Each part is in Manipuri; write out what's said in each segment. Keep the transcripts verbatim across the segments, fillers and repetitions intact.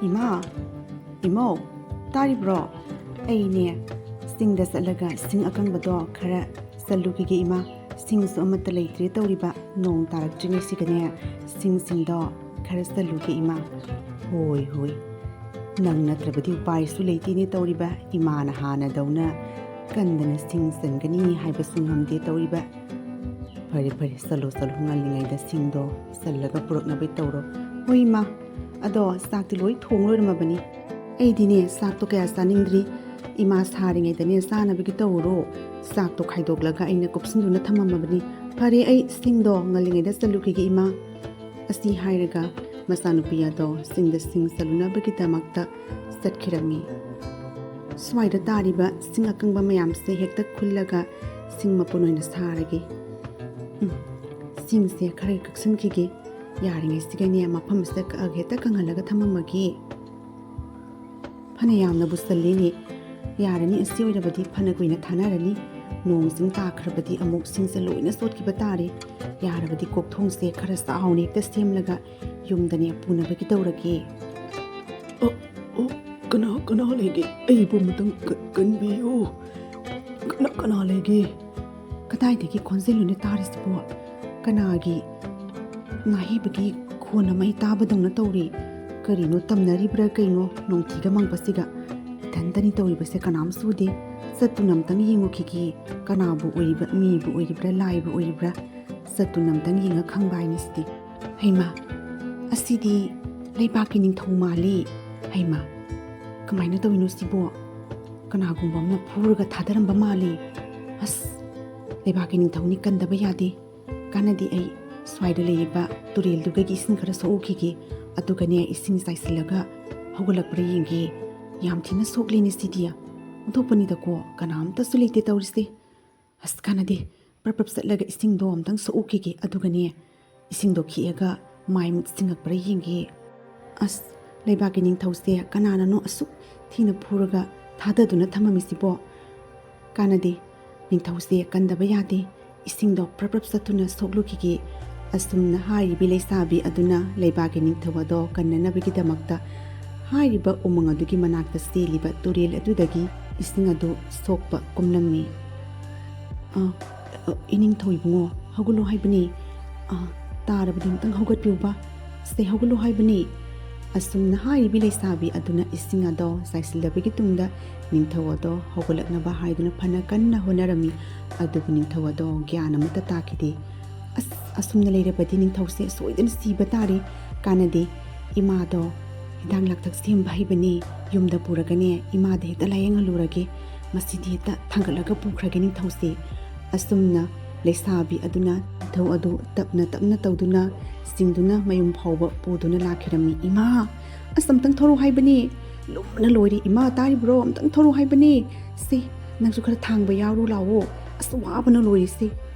ꯏꯃꯥ, ꯏꯃꯧ, ꯇꯥꯔꯤꯕ꯭ꯔꯣ? ꯑꯩꯅꯦ, ꯆꯤꯡꯗ ꯆꯠꯂꯒ ꯁꯤꯡ ꯑꯀꯪꯕꯗꯣ ꯈꯔ ꯆꯜꯂꯨꯈꯤꯒꯦ ꯏꯃꯥ꯫ ꯁꯤꯡꯁꯨ ꯑꯃꯠꯇ ꯂꯩꯇ꯭ꯔꯦ ꯇꯧꯔꯤꯕ, ꯅꯣꯡ ꯇꯥꯔꯛꯇ꯭ꯔꯤꯉꯩꯁꯤꯒꯅꯦ ꯁꯤꯡꯁꯤꯡꯗꯣ ꯈꯔ ꯆꯜꯂꯨꯒꯦ ꯏꯃꯥ꯫ ꯍꯣꯏ ꯍꯣꯏ, ꯅꯪ ꯅꯠꯇ꯭ꯔꯕꯗꯤ ꯎꯄꯥꯏꯁꯨ ꯂꯩꯇꯦꯅꯦ ꯇꯧꯔꯤꯕ, ꯏꯃꯥꯅ ꯍꯥꯟꯅꯗꯧꯅ ꯀꯟꯗꯅ ꯁꯤꯡ ꯆꯟꯒꯅꯤ ꯍꯥꯏꯕꯁꯨ ꯉꯝꯗꯦ ꯇꯧꯔꯤꯕ꯫ ꯐꯔꯦ ꯐꯔꯦ, ꯆꯠꯂꯣ ꯆꯠꯂꯣ, ꯉꯜꯂꯤꯉꯩꯗ ꯁꯤꯡꯗꯣ ꯆꯜꯂꯒ ꯄꯨꯔꯛꯅꯕ ꯇꯧꯔꯣ꯫ ꯍꯣꯏ ꯏꯃꯥ, ꯑꯗꯣ ꯆꯥꯛꯇꯤ ꯂꯣꯏ ꯊꯣꯡ ꯂꯣꯏꯔꯝꯃꯕꯅꯤ꯫ ꯑꯩꯗꯤꯅꯦ ꯆꯥꯛꯇꯣ ꯀꯌꯥ ꯆꯥꯅꯤꯡꯗ꯭ꯔꯤ꯫ ꯏꯃꯥ ꯁꯥꯔꯤꯉꯩꯗꯅꯦ ꯆꯥꯅꯕꯒꯤ ꯇꯧꯔꯣ꯫ ꯆꯥꯛꯇꯣ ꯈꯥꯏꯗꯣꯛꯂꯒ ꯑꯩꯅ ꯀꯨꯞꯁꯤꯟꯗꯨꯅ ꯊꯝꯃꯝꯃꯕꯅꯤ꯫ ꯐꯔꯦ, ꯑꯩ ꯁꯤꯡꯗꯣ ꯉꯜꯂꯤꯉꯩꯗ ꯆꯜꯂꯨꯈꯤꯒꯦ ꯏꯃꯥ꯫ ꯑꯁꯤ ꯍꯥꯏꯔꯒ ꯃꯆꯥꯅꯨꯄꯤ ꯑꯗꯣ ꯁꯤꯡꯗ ꯁꯤꯡ ꯆꯜꯂꯨꯅꯕꯒꯤꯗꯃꯛꯇ ꯆꯠꯈꯤꯔꯝꯃꯤ꯫ ꯁ꯭ꯋꯥꯏꯗ ꯇꯥꯔꯤꯕ ꯁꯤꯡ ꯑꯀꯪꯕ ꯃꯌꯥꯝꯁꯦ ꯍꯦꯛꯇ ꯈꯨꯜꯂꯒ ꯁꯤꯡ ꯃꯄꯨꯟ ꯑꯣꯏꯅ ꯁꯥꯔꯒꯦ꯫ ꯎꯝ, ꯁꯤꯡꯁꯦ ꯈꯔ ꯀꯛꯁꯤꯟꯈꯤꯒꯦ꯫ ꯌꯥꯔꯤꯉꯩꯁꯤꯒꯅꯦ ꯃꯐꯝꯁꯤꯗ ꯀꯛꯑꯒ ꯍꯦꯛꯇ ꯀꯪꯍꯜꯂꯒ ꯊꯝꯃꯝꯃꯒꯦ꯫ ꯐꯅ ꯌꯥꯝꯅꯕꯨ ꯆꯜꯂꯤꯅꯦ꯫ ꯌꯥꯔꯅꯤ, ꯑꯁꯤ ꯑꯣꯏꯔꯕꯗꯤ ꯐꯅ ꯀꯨꯏꯅ ꯊꯥꯅꯔꯅꯤ꯫ ꯅꯣꯡ ꯆꯤꯡ ꯇꯥꯈ꯭ꯔꯕꯗꯤ ꯑꯃꯨꯛ ꯁꯤꯡꯁꯦ ꯂꯣꯏꯅ ꯆꯣꯠꯈꯤꯕ ꯇꯥꯔꯦ꯫ ꯌꯥꯔꯕꯗꯤ ꯀꯣꯛꯊꯣꯡꯁꯦ ꯈꯔ ꯆꯥꯎꯅ ꯍꯦꯛꯇ ꯁꯦꯝꯂꯒ ꯌꯨꯝꯗꯅꯦ ꯄꯨꯅꯕꯒꯤ ꯇꯧꯔꯒꯦ꯫ ꯑꯣ, ꯑꯣ, ꯀꯅꯥ, ꯀꯅꯥ ꯂꯩꯒꯦ? ꯑꯩꯕꯨ ꯑꯃꯨꯛꯇꯪ ꯀ-, ꯀꯟꯕꯤꯌꯨ꯫ ꯀꯅꯥ, ꯀꯅꯥ ꯂꯩꯒꯦ? ꯀꯗꯥꯏꯗꯒꯤ ꯈꯣꯟꯖꯦꯜꯅꯣꯅꯦ ꯇꯥꯔꯤꯁꯤꯕꯣ? ꯀꯅꯥꯒꯤ ꯅꯥꯍꯩꯕꯒꯤ ꯈꯣꯟ ꯑꯃ ꯑꯩ ꯇꯥꯕꯗꯧꯅ ꯇꯧꯔꯤ꯫ ꯀꯔꯤꯅꯣ, ꯇꯝꯅꯔꯤꯕ꯭ꯔꯥ ꯀꯩꯅꯣ, ꯅꯣꯡꯊꯤꯒ ꯃꯪꯕꯁꯤꯒ? ꯏꯊꯟꯇꯅꯤ ꯇꯧꯔꯤꯕꯁꯦ, ꯀꯅꯥꯝꯁꯨ ꯎꯗꯦ꯫ ꯆꯠꯇꯨꯅ ꯑꯝꯇꯪ ꯌꯦꯡꯉꯨꯈꯤꯒꯦ, ꯀꯅꯥꯕꯨ ꯑꯣꯏꯔꯤꯕ, ꯃꯤꯕꯨ ꯑꯣꯏꯔꯤꯕ꯭ꯔꯥ, ꯂꯥꯏꯕꯨ ꯑꯣꯏꯔꯤꯕ꯭ꯔꯥ? ꯆꯠꯇꯨꯅ ꯑꯝꯇꯪ ꯌꯦꯡꯉ ꯈꯪꯕ ꯍꯥꯏꯅꯤ ꯁꯤꯗꯤ꯫ ꯍꯩꯃꯥ, ꯑꯁꯤꯗꯤ ꯂꯩꯕꯥꯛꯀꯤ ꯅꯤꯡꯊꯧ ꯃꯥꯜꯂꯤ꯫ ꯍꯩꯃꯥ, ꯀꯃꯥꯏꯅ ꯇꯧꯔꯤꯅꯣ ꯁꯤꯕꯣ? ꯀꯅꯥꯒꯨꯝꯕ ꯑꯃꯅ ꯐꯨꯔꯒ ꯊꯥꯗꯔꯝꯕ ꯃꯥꯜꯂꯤ꯫ ꯑꯁ, ꯂꯩꯕꯥꯛꯀꯤ ꯅꯤꯡꯊꯧꯅꯤ, ꯀꯟꯗꯕ ꯌꯥꯗꯦ꯫ ꯀꯥꯟꯅꯗꯦ, ꯑꯩ ꯁ꯭ꯋꯥꯏꯗ ꯂꯩꯔꯤꯕ ꯇꯨꯔꯦꯜꯗꯨꯒꯒꯤ ꯏꯁꯤꯡ ꯈꯔ ꯁꯣꯛꯎꯈꯤꯒꯦ꯫ ꯑꯗꯨꯒꯅꯦ, ꯏꯁꯤꯡ ꯆꯥꯏꯁꯤꯜꯂꯒ ꯍꯧꯒꯠꯂꯛꯄ꯭ꯔꯥ ꯌꯦꯡꯒꯦ꯫ ꯌꯥꯝ ꯊꯤꯅ ꯁꯣꯛꯂꯦꯅꯦ ꯁꯤꯗꯤ꯫ ꯑꯣꯟꯊꯣꯛꯄꯅꯤꯗꯀꯣ, ꯀꯅꯥꯝꯇꯁꯨ ꯂꯩꯇꯦ ꯇꯧꯔꯤꯁꯦ꯫ ꯑꯁ, ꯀꯥꯟꯅꯗꯦ, ꯄ꯭ꯔꯞ ꯄ꯭ꯔꯞ ꯆꯠꯂꯒ ꯏꯁꯤꯡꯗꯣ ꯑꯝꯇꯪ ꯁꯣꯛꯎꯈꯤꯒꯦ꯫ ꯑꯗꯨꯒꯅꯦ, ꯏꯁꯤꯡꯗꯣ ꯈꯤꯛꯑꯒ ꯃꯥꯏ ꯃꯤꯠ ꯁꯤꯡꯉꯛꯄ꯭ꯔꯥ ꯌꯦꯡꯒꯦ꯫ ꯑꯁ, ꯂꯩꯕꯥꯛꯀꯤ ꯅꯤꯡꯊꯧꯁꯦ ꯀꯅꯥꯅꯅꯣ ꯑꯁꯨꯛ ꯊꯤꯅ ꯐꯨꯔꯒ ꯊꯥꯗꯗꯨꯅ ꯊꯝꯃꯝꯃꯤꯁꯤꯕꯣ? ꯀꯥꯟꯅꯗꯦ, ꯅꯤꯡꯊꯧꯁꯦ ꯀꯟꯗꯕ ꯌꯥꯗꯦ꯫ ꯏꯁꯤꯡꯗꯣ ꯄ꯭ꯔꯞ ꯄ꯭ꯔꯞ ꯆꯠꯇꯨꯅ ꯁꯣꯛꯂꯨꯈꯤꯒꯦ꯫ ꯑꯁꯨꯝꯅ ꯍꯥꯏꯔꯤꯕꯤ ꯂꯩꯁꯥꯕꯤ ꯑꯗꯨꯅ ꯂꯩꯕꯥꯛꯀꯤ ꯅꯤꯡꯊꯧ ꯑꯗꯣ ꯀꯟꯅꯅꯕꯒꯤꯗꯃꯛꯇ ꯍꯥꯏꯔꯤꯕ ꯎꯃꯪ ꯑꯗꯨꯒꯤ ꯃꯅꯥꯛꯇ ꯆꯦꯜꯂꯤꯕ ꯇꯨꯔꯦꯜ ꯑꯗꯨꯗꯒꯤ ꯏꯁꯤꯡ ꯑꯗꯨ ꯁꯣꯛꯄ ꯀꯨꯝꯂꯝꯃꯤ꯫ "ꯑ, ꯑ, ꯏꯅꯤꯡꯊꯧ ꯏꯕꯨꯡꯉꯣ, ꯍꯧꯒꯠꯂꯣ ꯍꯥꯏꯕꯅꯤ꯫ ꯑ, ꯇꯥꯔꯕꯗꯤ ꯑꯃꯨꯛꯇꯪ ꯍꯧꯒꯠꯄꯤꯌꯨꯕ꯫ ꯁꯦ, ꯍꯧꯒꯠꯂꯣ ꯍꯥꯏꯕꯅꯤ"꯫ ꯑꯁꯨꯝꯅ ꯍꯥꯏꯔꯤꯕꯤ ꯂꯩꯁꯥꯕꯤ ꯑꯗꯨꯅ ꯏꯁꯤꯡ ꯑꯗꯣ ꯆꯥꯏꯁꯤꯜꯂꯕꯒꯤ ꯇꯨꯡꯗ ꯅꯤꯡꯊꯧ ꯑꯗꯣ ꯍꯧꯒꯠꯂꯛꯅꯕ ꯍꯥꯏꯗꯨꯅ ꯐꯅ ꯀꯟꯅ ꯍꯣꯠꯅꯔꯝꯃꯤ꯫ ꯑꯗꯨꯕꯨ ꯅꯤꯡꯊꯧ ꯑꯗꯣ ꯒ꯭ꯌꯥꯟ ꯑꯃꯠꯇ ꯇꯥꯈꯤꯗꯦ꯫ "ꯑꯁ, ꯑꯁꯨꯝꯅ ꯂꯩꯔꯕꯗꯤ ꯅꯤꯡꯊꯧꯁꯦ ꯁꯣꯏꯗꯅ ꯁꯤꯕ ꯇꯥꯔꯦ꯫ ꯀꯥꯟꯅꯗꯦ꯫ ꯏꯃꯥꯗꯣ ꯍꯤꯗꯥꯛ ꯂꯥꯡꯊꯛ ꯁꯦꯝꯕ ꯍꯩꯕꯅꯦ꯫ ꯌꯨꯝꯗ ꯄꯨꯔꯒꯅꯦ, ꯏꯃꯥꯗ ꯍꯦꯛꯇ ꯂꯥꯌꯦꯡꯍꯜꯂꯨꯔꯒꯦ꯫ ꯃꯁꯤꯗꯤ ꯍꯦꯛꯇ ꯊꯥꯡꯒꯠꯂꯒ ꯄꯨꯈ꯭ꯔꯒꯦ ꯅꯤꯡꯊꯧꯁꯦ"꯫ ꯑꯁꯨꯝꯅ ꯂꯩꯁꯥꯕꯤ ꯑꯗꯨꯅ ꯅꯤꯡꯊꯧ ꯑꯗꯨ ꯇꯞꯅ ꯇꯞꯅ ꯇꯧꯗꯨꯅ ꯆꯤꯡꯗꯨꯅ ꯃꯌꯨꯝ ꯐꯥꯎꯕ ꯄꯨꯗꯨꯅ ꯂꯥꯛꯈꯤꯔꯝꯃꯤ꯫ "ꯏꯃꯥ, ꯑꯁ, ꯑꯝꯇꯪ ꯊꯧꯔꯣ ꯍꯥꯏꯕꯅꯦ꯫ ꯂꯨꯝꯕꯅ ꯂꯣꯏꯔꯦ꯫ ꯏꯃꯥ, ꯇꯥꯔꯤꯕ꯭ꯔꯣ? ꯑꯝꯇꯪ ꯊꯧꯔꯣ ꯍꯥꯏꯕꯅꯦ꯫ ꯁꯦ, ꯅꯪꯁꯨ ꯈꯔ ꯊꯥꯡꯕ ꯌꯥꯎꯔꯨ ꯂꯥꯛꯑꯣ꯫ ꯑꯁ, ꯋꯥꯕꯅ ꯂꯣꯏꯔꯦꯁꯦ꯫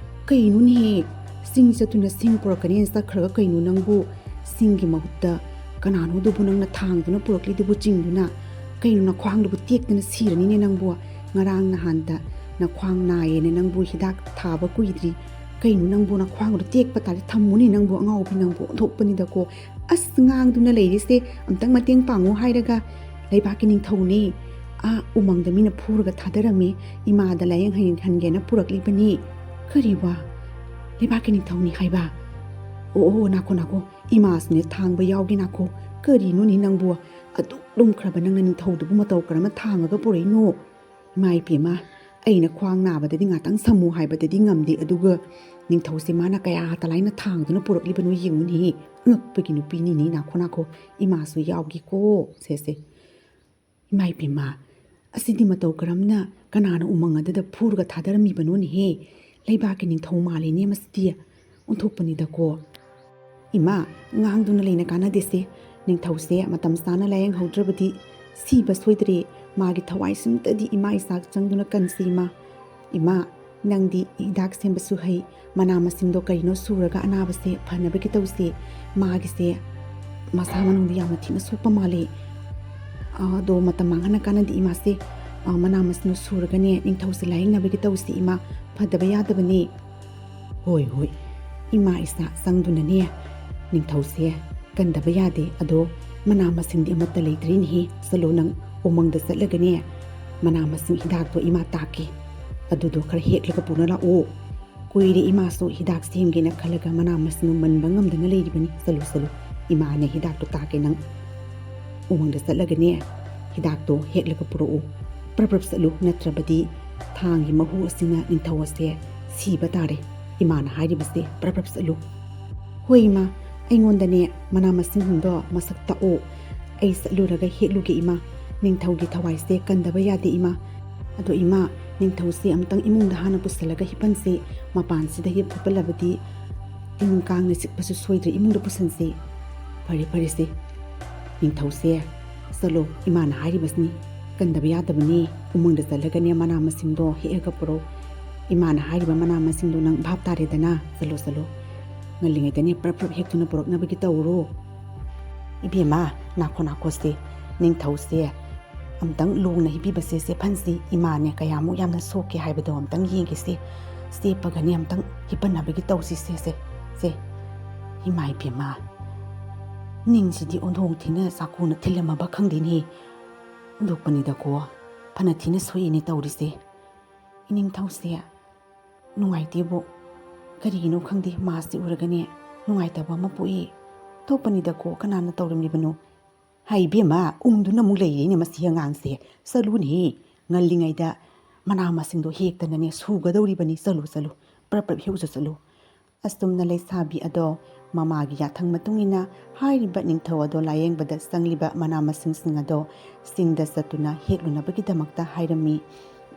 ꯀꯩꯅꯣꯅꯦꯍꯦ? ꯆꯤꯡ ꯆꯠꯇꯨꯅ ꯁꯤꯡ ꯄꯨꯔꯛꯀꯅꯦꯅ ꯆꯠꯈ꯭ꯔꯒ ꯀꯩꯅꯣ ꯅꯪꯕꯨ? ꯁꯤꯡꯒꯤ ꯃꯍꯨꯠꯇ ꯀꯅꯥꯅꯣꯗꯨꯕꯨ ꯅꯪꯅ ꯊꯥꯡꯗꯨꯅ ꯄꯨꯔꯛꯂꯤꯗꯨꯕꯨ ꯆꯤꯡꯗꯨꯅ? ꯀꯩꯅꯣ, ꯅꯈ꯭ꯋꯥꯡꯗꯨꯕꯨ ꯇꯦꯛꯇꯅ ꯁꯤꯔꯅꯤꯅꯦ ꯅꯪꯕꯨ꯫ ꯉꯔꯥꯡ ꯅꯍꯥꯟꯗ ꯅꯈ꯭ꯋꯥꯡ ꯅꯥꯏꯌꯦꯅ ꯅꯪꯕꯨ ꯍꯤꯗꯥꯛ ꯊꯥꯕ ꯀꯨꯏꯗ꯭ꯔꯤ꯫ ꯀꯩꯅꯣ ꯅꯪꯕꯨ, ꯅꯈ꯭ꯋꯥꯡꯗꯣ ꯇꯦꯛꯄ ꯇꯥꯔꯦ꯫ ꯊꯝꯃꯨꯅꯦ ꯅꯪꯕꯨ, ꯑꯉꯥꯎꯕꯤ ꯅꯪꯕꯨ, ꯑꯣꯟꯊꯣꯛꯄꯅꯤꯗꯀꯣ꯫ ꯑꯁ, ꯉꯥꯡꯗꯨꯅ ꯂꯩꯔꯤꯁꯦ, ꯑꯝꯇꯪ ꯃꯇꯦꯡ ꯄꯥꯡꯉꯨ ꯍꯥꯏꯔꯒ ꯂꯩꯕꯥꯛꯀꯤ ꯅꯤꯡꯊꯧꯅꯦ꯫ ꯑꯥ, ꯎꯃꯪꯗ ꯃꯤꯅ ꯐꯨꯔꯒ ꯊꯥꯗꯔꯝꯃꯤ꯫ ꯏꯃꯥꯗ ꯂꯥꯌꯦꯡꯍꯟꯒꯦꯅ ꯄꯨꯔꯛꯂꯤꯕꯅꯤ"꯫ "ꯀꯔꯤꯕ? ꯂꯩꯕꯥꯛꯀꯤ ꯅꯤꯡꯊꯧꯅꯤ ꯍꯥꯏꯕ? ꯑꯣ, ꯑꯣ, ꯅꯥꯈꯣ, ꯅꯥꯈꯣ꯫ ꯏꯃꯥꯁꯨꯅꯦ ꯊꯥꯡꯕ ꯌꯥꯎꯒꯦ, ꯅꯥꯈꯣ꯫ ꯀꯔꯤꯅꯣꯅꯦ ꯅꯪꯕꯨ? ꯑꯗꯨꯛ ꯂꯨꯝꯈ꯭ꯔꯕ ꯅꯪꯅ ꯅꯤꯡꯊꯧꯗꯨꯕꯨ ꯃꯇꯧ ꯀꯔꯝꯅ ꯊꯥꯡꯉꯒ ꯄꯨꯔꯛꯏꯅꯣ? ꯏꯃꯥ ꯏꯕꯦꯝꯃ, ꯑꯩꯅ ꯈ꯭ꯋꯥꯡ ꯅꯥꯕꯗꯗꯤ ꯉꯥꯛꯇꯪ ꯁꯝꯃꯨ ꯍꯥꯏꯕꯗꯗꯤ ꯉꯝꯗꯦ, ꯑꯗꯨꯒ ꯅꯤꯡꯊꯧꯁꯦ ꯃꯥꯅ ꯀꯌꯥ ꯇꯂꯥꯏꯅ ꯊꯥꯡꯗꯨꯅ ꯄꯨꯔꯛꯂꯤꯕꯅꯣ ꯌꯦꯡꯉꯨꯅꯦ꯫ ꯑꯉꯛꯄꯒꯤ ꯅꯨꯄꯤꯅꯤꯅꯦ, ꯅꯥꯈꯣ, ꯅꯥꯈꯣ꯫ ꯏꯃꯥꯁꯨ ꯌꯥꯎꯒꯦꯀꯣ, ꯁꯦ, ꯁꯦ꯫ ꯏꯃꯥ ꯏꯕꯦꯝꯃ, ꯑꯁꯤꯗꯤ ꯃꯇꯧ ꯀꯔꯝꯅ ꯀꯅꯥꯅ ꯎꯃꯪ ꯑꯗꯨꯗ ꯐꯨꯔꯒ ꯊꯥꯗꯔꯝꯃꯤꯕꯅꯣꯅꯦꯍꯦ? ꯂꯩꯕꯥꯛꯀꯤ ꯅꯤꯡꯊꯧ ꯃꯥꯜꯂꯤꯅꯦ ꯃꯁꯤꯗꯤ꯫ ꯑꯣꯟꯊꯣꯛꯄꯅꯤꯗꯀꯣ꯫ ꯏꯃꯥ, ꯉꯥꯡꯗꯨꯅ ꯂꯩꯅ ꯀꯥꯟꯅꯗꯦꯁꯦ꯫ ꯅꯤꯡꯊꯧꯁꯦ ꯃꯇꯝ ꯆꯥꯅ ꯂꯥꯌꯦꯡꯍꯧꯗ꯭ꯔꯕꯗꯤ ꯁꯤꯕ ꯁꯣꯏꯗ꯭ꯔꯦ꯫ ꯃꯥꯒꯤ ꯊꯋꯥꯏꯁꯤꯃꯇꯗꯤ ꯏꯃꯥ ꯏꯆꯥ ꯆꯪꯗꯨꯅ ꯀꯟꯁꯤ ꯏꯃꯥ꯫ ꯏꯃꯥ, ꯅꯪꯗꯤ ꯍꯤꯗꯥꯛ ꯁꯦꯝꯕꯁꯨ ꯍꯩ, ꯃꯅꯥ ꯃꯁꯤꯡꯗꯣ ꯀꯔꯤꯅꯣ ꯁꯨꯔꯒ ꯑꯅꯥꯕꯁꯦ ꯐꯅꯕꯒꯤ ꯇꯧꯁꯦ꯫ ꯃꯥꯒꯤꯁꯦ ꯃꯁꯥ ꯃꯅꯨꯡꯗ ꯌꯥꯝꯅ ꯊꯤꯅ ꯁꯣꯛꯄ ꯃꯥꯜꯂꯦ꯫ ꯑꯗꯣ ꯃꯇꯝ ꯃꯥꯡꯍꯟꯅ ꯀꯥꯟꯅꯗꯦ ꯏꯃꯥꯁꯦ꯫ ꯑ, ꯃꯅꯥ ꯃꯁꯤꯡꯗꯣ ꯁꯨꯔꯒꯅꯦ ꯅꯤꯡꯊꯧꯁꯦ ꯂꯥꯌꯦꯡꯅꯕꯒꯤ ꯇꯧꯁꯤ ꯏꯃꯥ, ꯐꯗꯕ ꯌꯥꯗꯕꯅꯦ꯫ ꯍꯣꯏ, ꯍꯣꯏ, ꯏꯃꯥ ꯏꯆꯥ ꯆꯪꯗꯨꯅꯅꯦ ꯅꯤꯡꯊꯧꯁꯦ ꯀꯟꯗꯕ ꯌꯥꯗꯦ꯫ ꯑꯗꯣ "ꯃꯅꯥ ꯃꯁꯤꯡꯗꯤ ꯑꯃꯠꯇ ꯂꯩꯇ꯭ꯔꯤꯅꯦꯍꯦ꯫ ꯆꯠꯂꯣ, ꯅꯪ ꯎꯃꯪꯗ ꯆꯠꯂꯒꯅꯦ, ꯃꯅꯥ ꯃꯁꯤꯡ ꯍꯤꯗꯥꯛꯇꯣ ꯏꯃꯥ ꯇꯥꯛꯀꯦ, ꯑꯗꯨꯗꯣ ꯈꯔ ꯍꯦꯛꯂꯒ ꯄꯨꯔ ꯂꯥꯛꯑꯣ꯫ ꯀꯨꯏꯔꯦ ꯏꯃꯥꯁꯨ ꯍꯤꯗꯥꯛ ꯁꯦꯝꯒꯦꯅ ꯈꯜꯂꯒ ꯃꯅꯥ ꯃꯁꯤꯡ ꯃꯟꯕ ꯉꯝꯗꯅ ꯂꯩꯔꯤꯕꯅꯤ꯫ ꯆꯠꯂꯨ, ꯆꯠꯂꯨ, ꯏꯃꯥꯅ ꯍꯤꯗꯥꯛꯇꯣ ꯇꯥꯛꯀꯦ, ꯅꯪ ꯎꯃꯪꯗ ꯆꯠꯂꯒꯅꯦ, ꯍꯤꯗꯥꯛꯇꯣ ꯍꯦꯛꯂꯒ ꯄꯨꯔꯛꯎ꯫ ꯄ꯭ꯔꯞ ꯄ꯭ꯔꯞ ꯆꯠꯂꯨ, ꯅꯠꯇ꯭ꯔꯕꯗꯤ ꯊꯥꯡꯒꯤ ꯃꯍꯨ ꯑꯁꯤꯅ ꯅꯤꯡꯊꯧ ꯑꯁꯦ ꯁꯤꯕ ꯇꯥꯔꯦ꯫ ꯏꯃꯥꯅ ꯍꯥꯏꯔꯤꯕꯁꯦ ꯄ꯭ꯔꯞ ꯄ꯭ꯔꯞ ꯆꯠꯂꯨ꯫" "ꯍꯣꯏ ꯏꯃꯥ, ꯑꯩꯉꯣꯟꯗꯅꯦ ꯃꯅꯥ ꯃꯁꯤꯡꯁꯤꯡꯗꯣ ꯃꯁꯛ ꯇꯥꯛꯑꯣ꯫ ꯑꯩ ꯆꯠꯂꯨꯔꯒ ꯍꯦꯛꯂꯨꯒꯦ ꯏꯃꯥ꯫ ꯅꯤꯡꯊꯧꯒꯤ ꯊꯋꯥꯏꯁꯦ ꯀꯟꯗꯕ ꯌꯥꯗꯦ ꯏꯃꯥ꯫ ꯑꯗꯣ ꯏꯃꯥ, ꯅꯤꯡꯊꯧꯁꯦ ꯑꯃꯨꯛꯇꯪ ꯏꯃꯨꯡꯗ ꯍꯥꯟꯅ ꯄꯨꯁꯜꯂꯒ ꯍꯤꯞꯍꯟꯁꯦ꯫ ꯃꯄꯥꯟꯁꯤꯗ ꯍꯤꯞ-, ꯍꯤꯞꯍꯜꯂꯕꯗꯤ ꯇꯤꯟ ꯀꯥꯡꯅ ꯆꯤꯛꯄꯁꯨ ꯁꯣꯏꯗ꯭ꯔꯦ, ꯏꯃꯨꯡꯗ ꯄꯨꯁꯟꯁꯦ꯫" "ꯐꯔꯦ, ꯐꯔꯦꯁꯦ, ꯅꯤꯡꯊꯧꯁꯦ, ꯆꯠꯂꯣ, ꯏꯃꯥꯅ ꯍꯥꯏꯔꯤꯕꯁꯤꯅꯤ, ꯀꯟꯗꯕ ꯌꯥꯗꯕꯅꯤ꯫ ꯎꯃꯪꯗ ꯆꯠꯂꯒꯅꯦ ꯃꯅꯥ ꯃꯁꯤꯡꯗꯣ ꯍꯦꯛꯑꯒ ꯄꯨꯔꯛꯎ꯫ ꯏꯃꯥꯅ ꯍꯥꯏꯔꯤꯕ ꯃꯅꯥ ꯃꯁꯤꯡꯗꯣ ꯅꯪ ꯚꯥꯞ ꯇꯥꯔꯦꯗꯅ꯫ ꯆꯠꯂꯣ, ꯆꯠꯂꯣ, ꯉꯜꯂꯤꯉꯩꯗꯅꯦ ꯄ꯭ꯔꯞ ꯄ꯭ꯔꯞ ꯍꯦꯛꯇꯨꯅ ꯄꯨꯔꯛꯅꯕꯒꯤ ꯇꯧꯔꯣ꯫" "ꯏꯕꯦꯝꯃ, ꯅꯥꯈꯣ, ꯅꯥꯈꯣꯁꯦ, ꯅꯤꯡꯊꯧꯁꯦ ꯑꯝꯇꯪ ꯂꯣꯡꯅ ꯍꯤꯞꯄꯤꯕꯁꯦ ꯆꯦꯞꯍꯟꯁꯤ꯫ ꯏꯃꯥꯅꯦ ꯀꯌꯥꯃꯨꯛ ꯌꯥꯝꯅ ꯁꯣꯛꯀꯦ ꯍꯥꯏꯕꯗꯣ ꯑꯝꯇꯪ ꯌꯦꯡꯒꯦꯁꯦ꯫ ꯆꯦꯞꯄꯒꯅꯦ ꯑꯝꯇꯪ ꯍꯤꯞꯍꯟꯅꯕꯒꯤ ꯇꯧꯁꯤꯁꯦ, ꯁꯦ, ꯁꯦ꯫ ꯏꯃꯥ ꯏꯕꯦꯝꯃ, ꯅꯤꯡꯁꯤꯗꯤ ꯑꯣꯟꯊꯣꯛ ꯊꯤꯅ ꯆꯥꯛꯀꯨꯅ ꯊꯤꯜꯂꯝꯃꯕ ꯈꯪꯗꯦꯅꯦ꯫ ꯑꯣꯟꯊꯣꯛꯄꯅꯤꯗꯀꯣ, ꯐꯅ ꯊꯤꯅ ꯁꯣꯛꯏꯅꯦ ꯇꯧꯔꯤꯁꯦ꯫ ꯏꯅꯤꯡꯊꯧꯁꯦ ꯅꯨꯡꯉꯥꯏꯇꯦꯕꯨ, ꯀꯔꯤꯒꯤꯅꯣ ꯈꯪꯗꯦ, ꯃꯥꯁꯤ ꯎꯔꯒꯅꯦ ꯅꯨꯡꯉꯥꯏꯇꯕ ꯑꯃ ꯄꯣꯛꯏ꯫ ꯑꯣꯟꯊꯣꯛꯄꯅꯤꯗꯀꯣ, ꯀꯅꯥꯅ ꯇꯧꯔꯝꯂꯤꯕꯅꯣ?" "ꯍꯥꯏ ꯏꯕꯦꯝꯃ, ꯎꯪꯗꯨꯅ ꯑꯃꯨꯛ ꯂꯩꯔꯦꯅꯦ ꯃꯁꯤ ꯑꯉꯥꯡꯁꯦ꯫ ꯆꯠꯂꯨꯅꯦꯍꯦ, ꯉꯜꯂꯤꯉꯩꯗ ꯃꯅꯥ ꯃꯁꯤꯡꯗꯣ ꯍꯦꯛꯇꯅꯅꯦ ꯁꯨꯒꯗꯧꯔꯤꯕꯅꯤ꯫ ꯆꯠꯂꯨ, ꯆꯠꯂꯨ, ꯄ꯭ꯔꯞ ꯄ꯭ꯔꯞ ꯍꯦꯛꯎꯆꯣ, ꯆꯠꯂꯨ꯫" ꯑꯁꯨꯝꯅ ꯂꯩꯁꯥꯕꯤ ꯑꯗꯣ ꯃꯃꯥꯒꯤ ꯌꯥꯊꯪ ꯃꯇꯨꯡ ꯏꯟꯅ ꯍꯥꯏꯔꯤꯕ ꯅꯤꯡꯊꯧ ꯑꯗꯣ ꯂꯥꯌꯦꯡꯕꯗ ꯆꯪꯂꯤꯕ ꯃꯅꯥ ꯃꯁꯤꯡꯁꯤꯡ ꯑꯗꯣ ꯆꯤꯡꯗ ꯆꯠꯇꯨꯅ ꯍꯦꯛꯂꯨꯅꯕꯒꯤꯗꯃꯛꯇ ꯍꯥꯏꯔꯝꯃꯤ꯫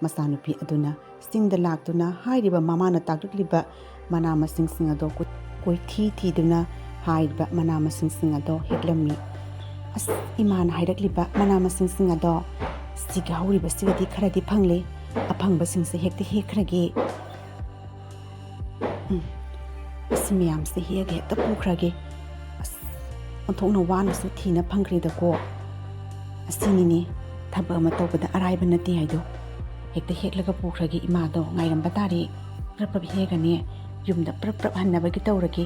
ꯃꯆꯥꯅꯨꯄꯤ ꯑꯗꯨꯅ ꯆꯤꯡꯗ ꯂꯥꯛꯇꯨꯅ ꯍꯥꯏꯔꯤꯕ ꯃꯃꯥꯅ ꯇꯥꯛꯂꯛꯂꯤꯕ ꯃꯅꯥ ꯃꯁꯤꯡꯁꯤꯡ ꯑꯗꯣ ꯀꯣꯏ-, ꯀꯣꯏꯊꯤ ꯊꯤꯗꯨꯅ ꯍꯥꯏꯔꯤꯕ ꯃꯅꯥ ꯃꯁꯤꯡꯁꯤꯡ ꯑꯗꯣ ꯍꯦꯛꯂꯝꯃꯤ꯫ "ꯑꯁ, ꯏꯃꯥꯅ ꯍꯥꯏꯔꯛꯂꯤꯕ ꯃꯅꯥ ꯃꯁꯤꯡꯁꯤꯡ ꯑꯗꯣ ꯁꯤꯒ ꯍꯧꯔꯤꯕꯁꯤꯒꯗꯤ ꯈꯔꯗꯤ ꯐꯪꯂꯦ꯫ ꯑꯐꯪꯕꯁꯤꯡꯁꯦ ꯍꯦꯛꯇ ꯍꯦꯛꯈ꯭ꯔꯒꯦ꯫ ꯎꯝ, ꯑꯁꯤ ꯃꯌꯥꯝꯁꯦ ꯍꯦꯛꯑꯒ ꯍꯦꯛꯇ ꯄꯨꯈ꯭ꯔꯒꯦ꯫ ꯑꯁ, ꯑꯣꯟꯊꯣꯛꯅ ꯋꯥꯅꯁꯨ ꯊꯤꯅ ꯐꯪꯈ꯭ꯔꯦꯗꯀꯣ꯫ ꯑꯁꯤꯅꯤꯅꯦ ꯊꯕꯛ ꯑꯃ ꯇꯧꯕꯗ ꯑꯔꯥꯏꯕ ꯅꯠꯇꯦ ꯍꯥꯏꯗꯣ꯫ ꯍꯦꯛꯇ ꯍꯦꯛꯂꯒ ꯄꯨꯈ꯭ꯔꯒꯦ, ꯏꯃꯥꯗꯣ ꯉꯥꯏꯔꯝꯕ ꯇꯥꯔꯦ꯫ ꯄ꯭ꯔꯞ ꯄ꯭ꯔꯞ ꯍꯦꯛꯑꯒꯅꯦ ꯌꯨꯝꯗ ꯄ꯭ꯔꯞ ꯄ꯭ꯔꯞ ꯍꯟꯅꯕꯒꯤ ꯇꯧꯔꯒꯦ꯫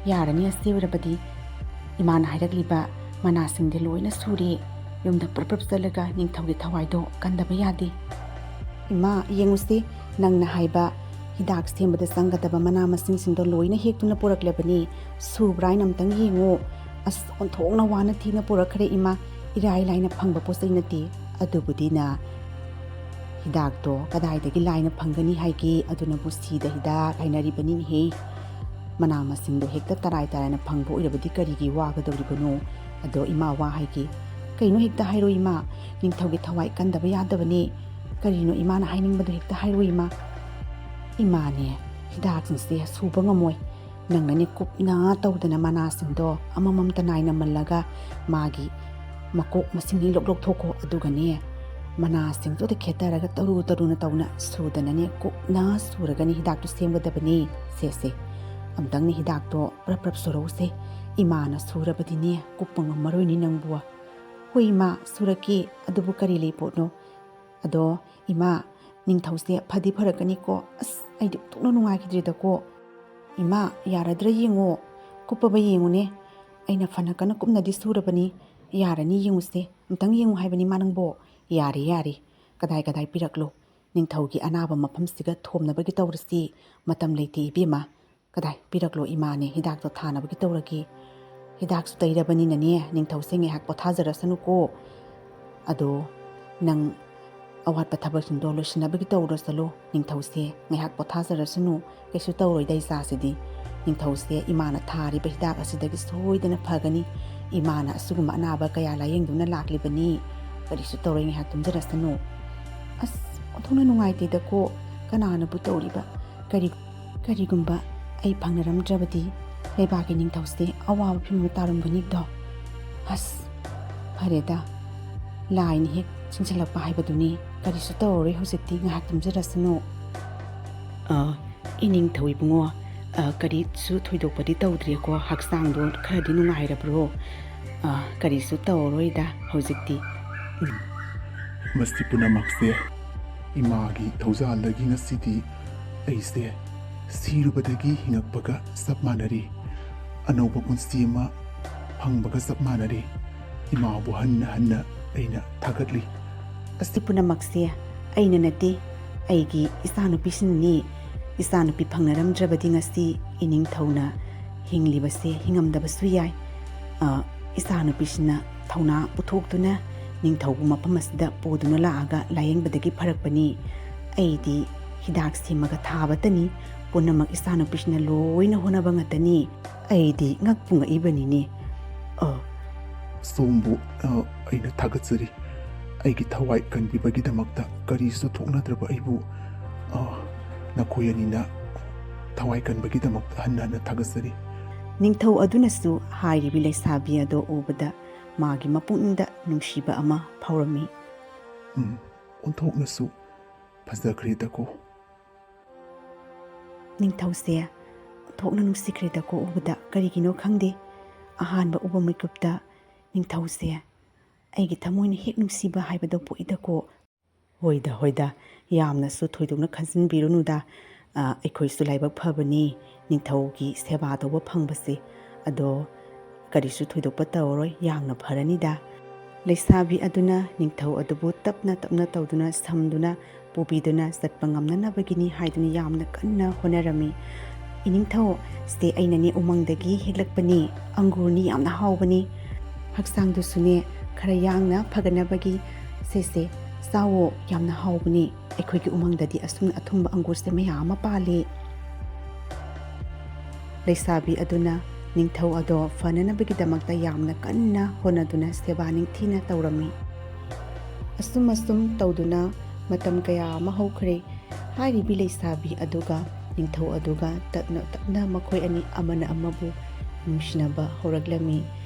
ꯌꯥꯔꯅꯤ, ꯑꯁꯤ ꯑꯣꯏꯔꯕꯗꯤ ꯏꯃꯥꯅ ꯍꯥꯏꯔꯛꯂꯤꯕ ꯃꯅꯥꯁꯤꯡꯗꯤ ꯂꯣꯏꯅ ꯁꯨꯔꯦ꯫ ꯌꯨꯝꯗ ꯄ꯭ꯔꯞ ꯄ꯭ꯔꯞ ꯆꯠꯂꯒ ꯅꯤꯡꯊꯧꯒꯤ ꯊꯋꯥꯏꯗꯣ ꯀꯟꯗꯕ ꯌꯥꯗꯦ꯫ "ꯏꯃꯥ, ꯌꯦꯡꯉꯨꯁꯤ, ꯅꯪꯅ ꯍꯥꯏꯕ ꯍꯤꯗꯥꯛ ꯁꯦꯝꯕꯗ ꯆꯪꯒꯗꯕ ꯃꯅꯥ ꯃꯁꯤꯡꯁꯤꯡꯗꯣ ꯂꯣꯏꯅ ꯍꯦꯛꯇꯨꯅ ꯄꯨꯔꯛꯂꯕꯅꯤ꯫ ꯁꯨꯕ꯭ꯔꯥ ꯍꯥꯏꯅ ꯑꯝꯇꯪ ꯌꯦꯡꯉꯨ꯫ ꯑꯁ, ꯑꯣꯟꯊꯣꯛꯅ ꯋꯥꯅ ꯊꯤꯅ ꯄꯨꯔꯛꯈ꯭ꯔꯦ ꯏꯃꯥ꯫ ꯏꯔꯥꯏ ꯂꯥꯏꯅ ꯐꯪꯕ ꯄꯣꯠ ꯆꯩ ꯅꯠꯇꯦ꯫ ꯑꯗꯨꯕꯨꯗꯤꯅ ꯍꯤꯗꯥꯛꯇꯣ ꯀꯗꯥꯏꯗꯒꯤ ꯂꯥꯏꯅ ꯐꯪꯒꯅꯤ ꯍꯥꯏꯒꯦ? ꯑꯗꯨꯅꯕꯨ ꯁꯤꯗ ꯍꯤꯗꯥꯛ ꯍꯥꯏꯅꯔꯤꯕꯅꯤꯅꯦꯍꯦ꯫ ꯃꯅꯥ ꯃꯁꯤꯡꯗꯣ ꯍꯦꯛꯇ ꯇꯔꯥꯏ ꯇꯔꯥꯏꯅ ꯐꯪꯕ ꯑꯣꯏꯔꯕꯗꯤ ꯀꯔꯤꯒꯤ ꯋꯥꯒꯗꯧꯔꯤꯕꯅꯣ?" ꯑꯗꯣ ꯏꯃꯥ ꯋꯥ ꯍꯥꯏꯒꯦ꯫ "ꯀꯩꯅꯣ ꯍꯦꯛꯇ ꯍꯥꯏꯔꯣ ꯏꯃꯥ, ꯅꯤꯡꯊꯧꯒꯤ ꯊꯋꯥꯏ ꯀꯟꯗꯕ ꯌꯥꯗꯕꯅꯦ꯫ ꯀꯔꯤꯅꯣ ꯏꯃꯥꯅ ꯍꯥꯏꯅꯤꯡꯕꯗꯣ ꯍꯦꯛꯇ ꯍꯥꯏꯔꯣ ꯏꯃꯥ꯫" "ꯏꯃꯥꯅꯦ, ꯍꯤꯗꯥꯛꯁꯤꯡꯁꯦ ꯁꯨꯕ ꯉꯝꯃꯣꯏ꯫ ꯅꯪꯅꯅꯦ ꯀꯨꯞꯅ ꯇꯧꯗꯅ ꯃꯅꯥꯁꯤꯡꯗꯣ ꯑꯃꯃꯝꯇ ꯅꯥꯏꯅ ꯃꯜꯂꯒ ꯃꯥꯒꯤ ꯃꯀꯣꯛ ꯃꯁꯤꯡ ꯂꯣꯛ ꯂꯧꯊꯣꯛꯈꯣ꯫ ꯑꯗꯨꯒꯅꯦ ꯃꯅꯥꯁꯤꯡꯗꯨꯗ ꯈꯦꯠꯇꯔꯒ ꯇꯔꯨ ꯇꯔꯨꯅ ꯇꯧꯅ ꯁꯨꯗꯅꯅꯦ ꯀꯨꯞꯅ ꯁꯨꯔꯒꯅꯦ ꯍꯤꯗꯥꯛꯇꯨ ꯁꯦꯝꯒꯗꯕꯅꯤ꯫ ꯁꯦ ꯁꯦ, ꯑꯝꯇꯪꯅꯦ ꯍꯤꯗꯥꯛꯇꯣ ꯄ꯭ꯔꯞ ꯄ꯭ꯔꯞ ꯁꯨꯔꯧꯁꯦ꯫ ꯏꯃꯥꯅ ꯁꯨꯔꯕꯗꯤꯅꯦ ꯀꯨꯞꯄ ꯉꯝꯃꯔꯣꯏꯅꯦ ꯅꯪꯕꯨ꯫" "ꯍꯣꯏ ꯏꯃꯥ, ꯁꯨꯔꯛꯀꯦ꯫ ꯑꯗꯨꯕꯨ ꯀꯔꯤ ꯂꯩ ꯄꯣꯠꯅꯣ?" "ꯑꯗꯣ ꯏꯃꯥ, ꯅꯤꯡꯊꯧꯁꯦ ꯐꯗꯤ ꯐꯔꯛꯀꯅꯤꯀꯣ꯫ ꯑꯁ, ꯑꯩꯗꯤ ꯑꯣꯟꯊꯣꯛꯅ ꯅꯨꯡꯉꯥꯏꯈꯤꯗ꯭ꯔꯦꯗꯀꯣ꯫" "ꯏꯃꯥ, ꯌꯥꯔꯗ꯭ꯔꯥ ꯌꯦꯡꯉꯣ, ꯀꯨꯞꯄꯕ ꯌꯦꯡꯉꯨꯅꯦ꯫ ꯑꯩꯅ ꯐꯅ ꯀꯟꯅ ꯀꯨꯞꯅꯗꯤ ꯁꯨꯔꯕꯅꯤ꯫ ꯌꯥꯔꯅꯤ, ꯌꯦꯡꯉꯨꯁꯦ꯫ ꯑꯝꯇꯪ ꯌꯦꯡꯉꯨ ꯍꯥꯏꯕꯅꯤ ꯃꯥ ꯅꯪꯕꯣ꯫ ꯌꯥꯔꯦ, ꯌꯥꯔꯦ꯫ ꯀꯗꯥꯏ ꯀꯗꯥꯏ ꯄꯤꯔꯛꯂꯣ꯫ ꯅꯤꯡꯊꯧꯒꯤ ꯑꯅꯥꯕ ꯃꯐꯝꯁꯤꯒ ꯊꯣꯝꯅꯕꯒꯤ ꯇꯧꯔꯁꯤ꯫ ꯃꯇꯝ ꯂꯩꯇꯦ ꯏꯕꯦꯝꯃ꯫ ꯀꯗꯥꯏ ꯄꯤꯔꯛꯂꯣ ꯏꯃꯥꯅꯦ, ꯍꯤꯗꯥꯛꯇꯣ ꯊꯥꯅꯕꯒꯤ ꯇꯧꯔꯒꯦ꯫ ꯍꯤꯗꯥꯛꯁꯨ ꯇꯩꯔꯕꯅꯤꯅꯅꯦ, ꯅꯤꯡꯊꯧꯁꯦ ꯉꯥꯏꯍꯥꯛ ꯄꯣꯊꯥꯖꯔꯁꯅꯨꯀꯣ꯫ ꯑꯗꯣ ꯅꯪ ꯑꯋꯥꯠꯄ ꯊꯕꯛꯁꯤꯡꯗꯣ ꯂꯣꯏꯁꯤꯟꯅꯕꯒꯤ ꯇꯧꯔꯣ ꯆꯠꯂꯣ꯫ ꯅꯤꯡꯊꯧꯁꯦ ꯉꯥꯏꯍꯥꯛ ꯄꯣꯊꯥꯖꯔꯁꯅꯨ꯫ ꯀꯩꯁꯨ ꯇꯧꯔꯣꯏꯗ ꯏꯆꯥꯁꯤꯗꯤ꯫ ꯅꯤꯡꯊꯧꯁꯦ ꯏꯃꯥꯅ ꯊꯥꯔꯤꯕ ꯍꯤꯗꯥꯛ ꯑꯁꯤꯗꯒꯤ ꯁꯣꯏꯗꯅ ꯐꯒꯅꯤ꯫ ꯏꯃꯥꯅ ꯑꯁꯤꯒꯨꯝꯕ ꯑꯅꯥꯕ ꯀꯌꯥ ꯂꯥꯌꯦꯡꯗꯨꯅ ꯂꯥꯛꯂꯤꯕꯅꯤ꯫ ꯀꯔꯤꯁꯨ ꯇꯧꯔꯣꯏ, ꯉꯥꯏꯍꯥꯛ ꯇꯨꯝꯖꯔꯁꯅꯨ꯫" ꯑꯁ, ꯑꯣꯟꯊꯣꯛꯅ ꯅꯨꯡꯉꯥꯏꯇꯦꯗꯀꯣ꯫ ꯀꯅꯥꯅꯕꯨ ꯇꯧꯔꯤꯕ? ꯀꯔꯤ, ꯀꯔꯤꯒꯨꯝꯕ ꯑꯩ ꯐꯪꯅꯔꯝꯗ꯭ꯔꯕꯗꯤ ꯂꯩꯕꯥꯛꯀꯤ ꯅꯤꯡꯊꯧꯁꯦ ꯑꯋꯥꯕ ꯐꯤꯕꯝꯗ ꯇꯥꯔꯝꯒꯅꯤꯗꯣ꯫ ꯑꯁ, ꯐꯔꯦꯗ, ꯂꯥꯏꯅ ꯍꯦꯛ ꯆꯤꯡꯁꯤꯜꯂꯛꯄ ꯍꯥꯏꯕꯗꯨꯅꯤ꯫ ꯀꯔꯤꯁꯨ ꯇꯧꯔꯔꯣꯏ ꯍꯧꯖꯤꯛꯇꯤ, ꯉꯥꯏꯍꯥꯛ ꯇꯨꯝꯖꯔꯁꯅꯨ꯫ ꯑ, ꯏꯅꯤꯡꯊꯧ ꯏꯕꯨꯡꯉꯣ, ꯑ, ꯀꯔꯤꯁꯨ ꯊꯣꯏꯗꯣꯛꯄꯗꯤ ꯇꯧꯗ꯭ꯔꯦꯀꯣ? ꯍꯛꯆꯥꯡꯗꯣ ꯈꯔꯗꯤ ꯅꯨꯡꯉꯥꯏꯔꯕ꯭ꯔꯣ? ꯑ, ꯀꯔꯤꯁꯨ ꯇꯧꯔꯔꯣꯏꯗ ꯍꯧꯖꯤꯛꯇꯤ꯫ ꯎꯝ꯫ ꯃꯁꯤ ꯄꯨꯝꯅꯃꯛꯁꯦ ꯏꯃꯥꯒꯤ ꯊꯧꯖꯥꯜꯗꯒꯤ ꯉꯁꯤꯗꯤ ꯑꯩꯁꯦ ꯁꯤꯔꯨꯕꯗꯒꯤ ꯍꯤꯡꯉꯛꯄꯒ ꯆꯞ ꯃꯥꯟꯅꯔꯤ꯫ ꯑꯅꯧꯕ ꯄꯨꯟꯁꯤ ꯑꯃ ꯐꯪꯕꯒ ꯆꯞ ꯃꯥꯟꯅꯔꯦ꯫ ꯏꯃꯥꯕꯨ ꯍꯟꯅ ꯍꯟꯅ ꯑꯩꯅ ꯊꯥꯒꯠꯂꯤ꯫ ꯑꯁꯤ ꯄꯨꯝꯅꯃꯛꯁꯦ ꯑꯩꯅ ꯅꯠꯇꯦ, ꯑꯩꯒꯤ ꯏꯆꯥꯅꯨꯄꯤꯁꯤꯅꯅꯤ꯫ ꯏꯆꯥꯅꯨꯄꯤ ꯐꯪꯅꯔꯝꯗ꯭ꯔꯕꯗꯤ ꯉꯁꯤ ꯏꯅꯤꯡꯊꯧꯅ ꯍꯤꯡꯂꯤꯕꯁꯦ ꯍꯤꯡꯉꯝꯗꯕꯁꯨ ꯌꯥꯏ꯫ ꯑ, ꯏꯆꯥꯅꯨꯄꯤꯁꯤꯅ ꯊꯧꯅꯥ ꯄꯨꯊꯣꯛꯇꯨꯅ ꯅꯤꯡꯊꯧꯕꯨ ꯃꯐꯝ ꯑꯁꯤꯗ ꯄꯨꯗꯨꯅ ꯂꯥꯛꯑꯒ ꯂꯥꯌꯦꯡꯕꯗꯒꯤ ꯐꯔꯛꯄꯅꯤ꯫ ꯑꯩꯗꯤ ꯍꯤꯗꯥꯛ ꯁꯦꯝꯃꯒ ꯊꯥꯕꯇꯅꯤ꯫ ꯄꯨꯝꯅꯃꯛ ꯏꯆꯥꯅꯨꯄꯤꯁꯤꯅ ꯂꯣꯏꯅ ꯍꯣꯠꯅꯕ ꯉꯥꯛꯇꯅꯤ꯫ ꯑꯩꯗꯤ ꯉꯛꯄꯨ ꯉꯛꯏꯕꯅꯤꯅꯦ꯫ ꯑ, ꯁꯣꯝꯕꯨ, ꯑ, ꯑꯩꯅ ꯊꯥꯒꯠꯆꯔꯤ꯫ ꯑꯩꯒꯤ ꯊꯋꯥꯏ ꯀꯟꯕꯤꯕꯒꯤꯗꯃꯛꯇ ꯀꯔꯤꯁꯨ ꯊꯣꯛꯅꯗ꯭ꯔꯕ ꯑꯩꯕꯨ, ꯑ, ꯅꯈꯣꯏ ꯑꯅꯤꯅ ꯊꯋꯥꯏ ꯀꯟꯕꯒꯤꯗꯃꯛꯇ ꯍꯟꯅ ꯍꯟꯅ ꯊꯥꯒꯠꯆꯔꯤ꯫ ꯅꯤꯡꯊꯧ ꯑꯗꯨꯅꯁꯨ ꯍꯥꯏꯔꯤꯕꯤ ꯂꯩꯁꯥꯕꯤ ꯑꯗꯣ ꯎꯕꯗ ꯃꯥꯒꯤ ꯃꯄꯨꯛꯅꯤꯡꯗ ꯅꯨꯡꯁꯤꯕ ꯑꯃ ꯐꯥꯎꯔꯝꯃꯤ꯫ ꯎꯝ, ꯑꯣꯟꯊꯣꯛꯅꯁꯨ ꯐꯖꯈ꯭ꯔꯦꯗꯀꯣ꯫ ꯅꯤꯡꯊꯧꯁꯦ ꯑꯣꯟꯊꯣꯛꯅ ꯅꯨꯡꯁꯤꯈ꯭ꯔꯦꯗꯀꯣ ꯎꯕꯗ꯫ ꯀꯔꯤꯒꯤꯅꯣ ꯈꯪꯗꯦ, ꯑꯍꯥꯟꯕ ꯎꯕ ꯃꯤꯀꯨꯞꯇ ꯅꯤꯡꯊꯧꯁꯦ ꯑꯩꯒꯤ ꯊꯃꯣꯏꯅ ꯍꯦꯛ ꯅꯨꯡꯁꯤꯕ ꯍꯥꯏꯕꯗꯣ ꯄꯣꯛꯏꯗꯀꯣ꯫ ꯍꯣꯏꯗ, ꯍꯣꯏꯗ, ꯌꯥꯝꯅꯁꯨ ꯊꯣꯏꯗꯣꯛꯅ ꯈꯟꯖꯤꯟꯕꯤꯔꯨꯅꯨꯗ꯫ ꯑ, ꯑꯩꯈꯣꯏꯁꯨ ꯂꯥꯏꯕꯛ ꯐꯕꯅꯤ ꯅꯤꯡꯊꯧꯒꯤ ꯁꯦꯕꯥ ꯇꯧꯕ ꯐꯪꯕꯁꯦ꯫ ꯑꯗꯣ ꯀꯔꯤꯁꯨ ꯊꯣꯏꯗꯣꯛꯄ ꯇꯧꯔꯔꯣꯏ, ꯌꯥꯝꯅ ꯐꯔꯅꯤꯗ꯫ ꯂꯩꯁꯥꯕꯤ ꯑꯗꯨꯅ ꯅꯤꯡꯊꯧ ꯑꯗꯨꯕꯨ ꯇꯞꯅ ꯇꯞꯅ ꯇꯧꯗꯨꯅ ꯁꯝꯗꯨꯅ ꯄꯨꯕꯤꯗꯨꯅ ꯆꯠꯄ ꯉꯝꯅꯅꯕꯒꯤꯅꯤ ꯍꯥꯏꯗꯨꯅ ꯌꯥꯝꯅ ꯀꯟꯅ ꯍꯣꯠꯅꯔꯝꯃꯤ꯫ "ꯏꯅꯤꯡꯊꯧ, ꯁꯦ ꯑꯩꯅꯅꯦ ꯎꯃꯪꯗꯒꯤ ꯍꯦꯛꯂꯛꯄꯅꯤ, ꯑꯪꯒꯨꯔꯅꯤ ꯌꯥꯝꯅ ꯍꯥꯎꯕꯅꯤ, ꯍꯛꯆꯥꯡꯗꯨꯁꯨꯅꯦ ꯈꯔ ꯌꯥꯡꯅ ꯐꯒꯠꯅꯕꯒꯤ ꯁꯦꯁꯦ ꯆꯥꯎꯋꯣ, ꯌꯥꯝꯅ ꯍꯥꯎꯕꯅꯤ꯫ ꯑꯩꯈꯣꯏꯒꯤ ꯎꯃꯪꯗꯗꯤ ꯑꯁꯨꯝꯅ ꯑꯊꯨꯝꯕ ꯑꯪꯒꯨꯔꯁꯦ ꯃꯌꯥꯝ ꯑꯃ ꯄꯥꯜꯂꯤ"꯫ ꯂꯩꯁꯥꯕꯤ ꯑꯗꯨꯅ ꯅꯤꯡꯊꯧ ꯑꯗꯣ ꯐꯅꯅꯕꯒꯤꯗꯃꯛꯇ ꯌꯥꯝꯅ ꯀꯟꯅ ꯍꯣꯠꯅꯗꯨꯅ ꯁꯦꯕꯥ ꯅꯤꯡꯊꯤꯅ ꯇꯧꯔꯝꯃꯤ꯫ ꯑꯁꯨꯝ ꯑꯁꯨꯝ ꯇꯧꯗꯨꯅ ꯃꯇꯝ ꯀꯌꯥ ꯑꯃ ꯍꯧꯈ꯭ꯔꯦ꯫ ꯍꯥꯏꯔꯤꯕꯤ ꯂꯩꯁꯥꯕꯤ ꯑꯗꯨꯒ ꯅꯤꯡꯊꯧ ꯑꯗꯨꯒ ꯇꯞꯅ ꯇꯞꯅ ꯃꯈꯣꯏ ꯑꯅꯤ ꯑꯃꯅ ꯑꯃꯕꯨ ꯅꯨꯡꯁꯤꯅꯕ ꯍꯧꯔꯛꯂꯝꯃꯤ꯫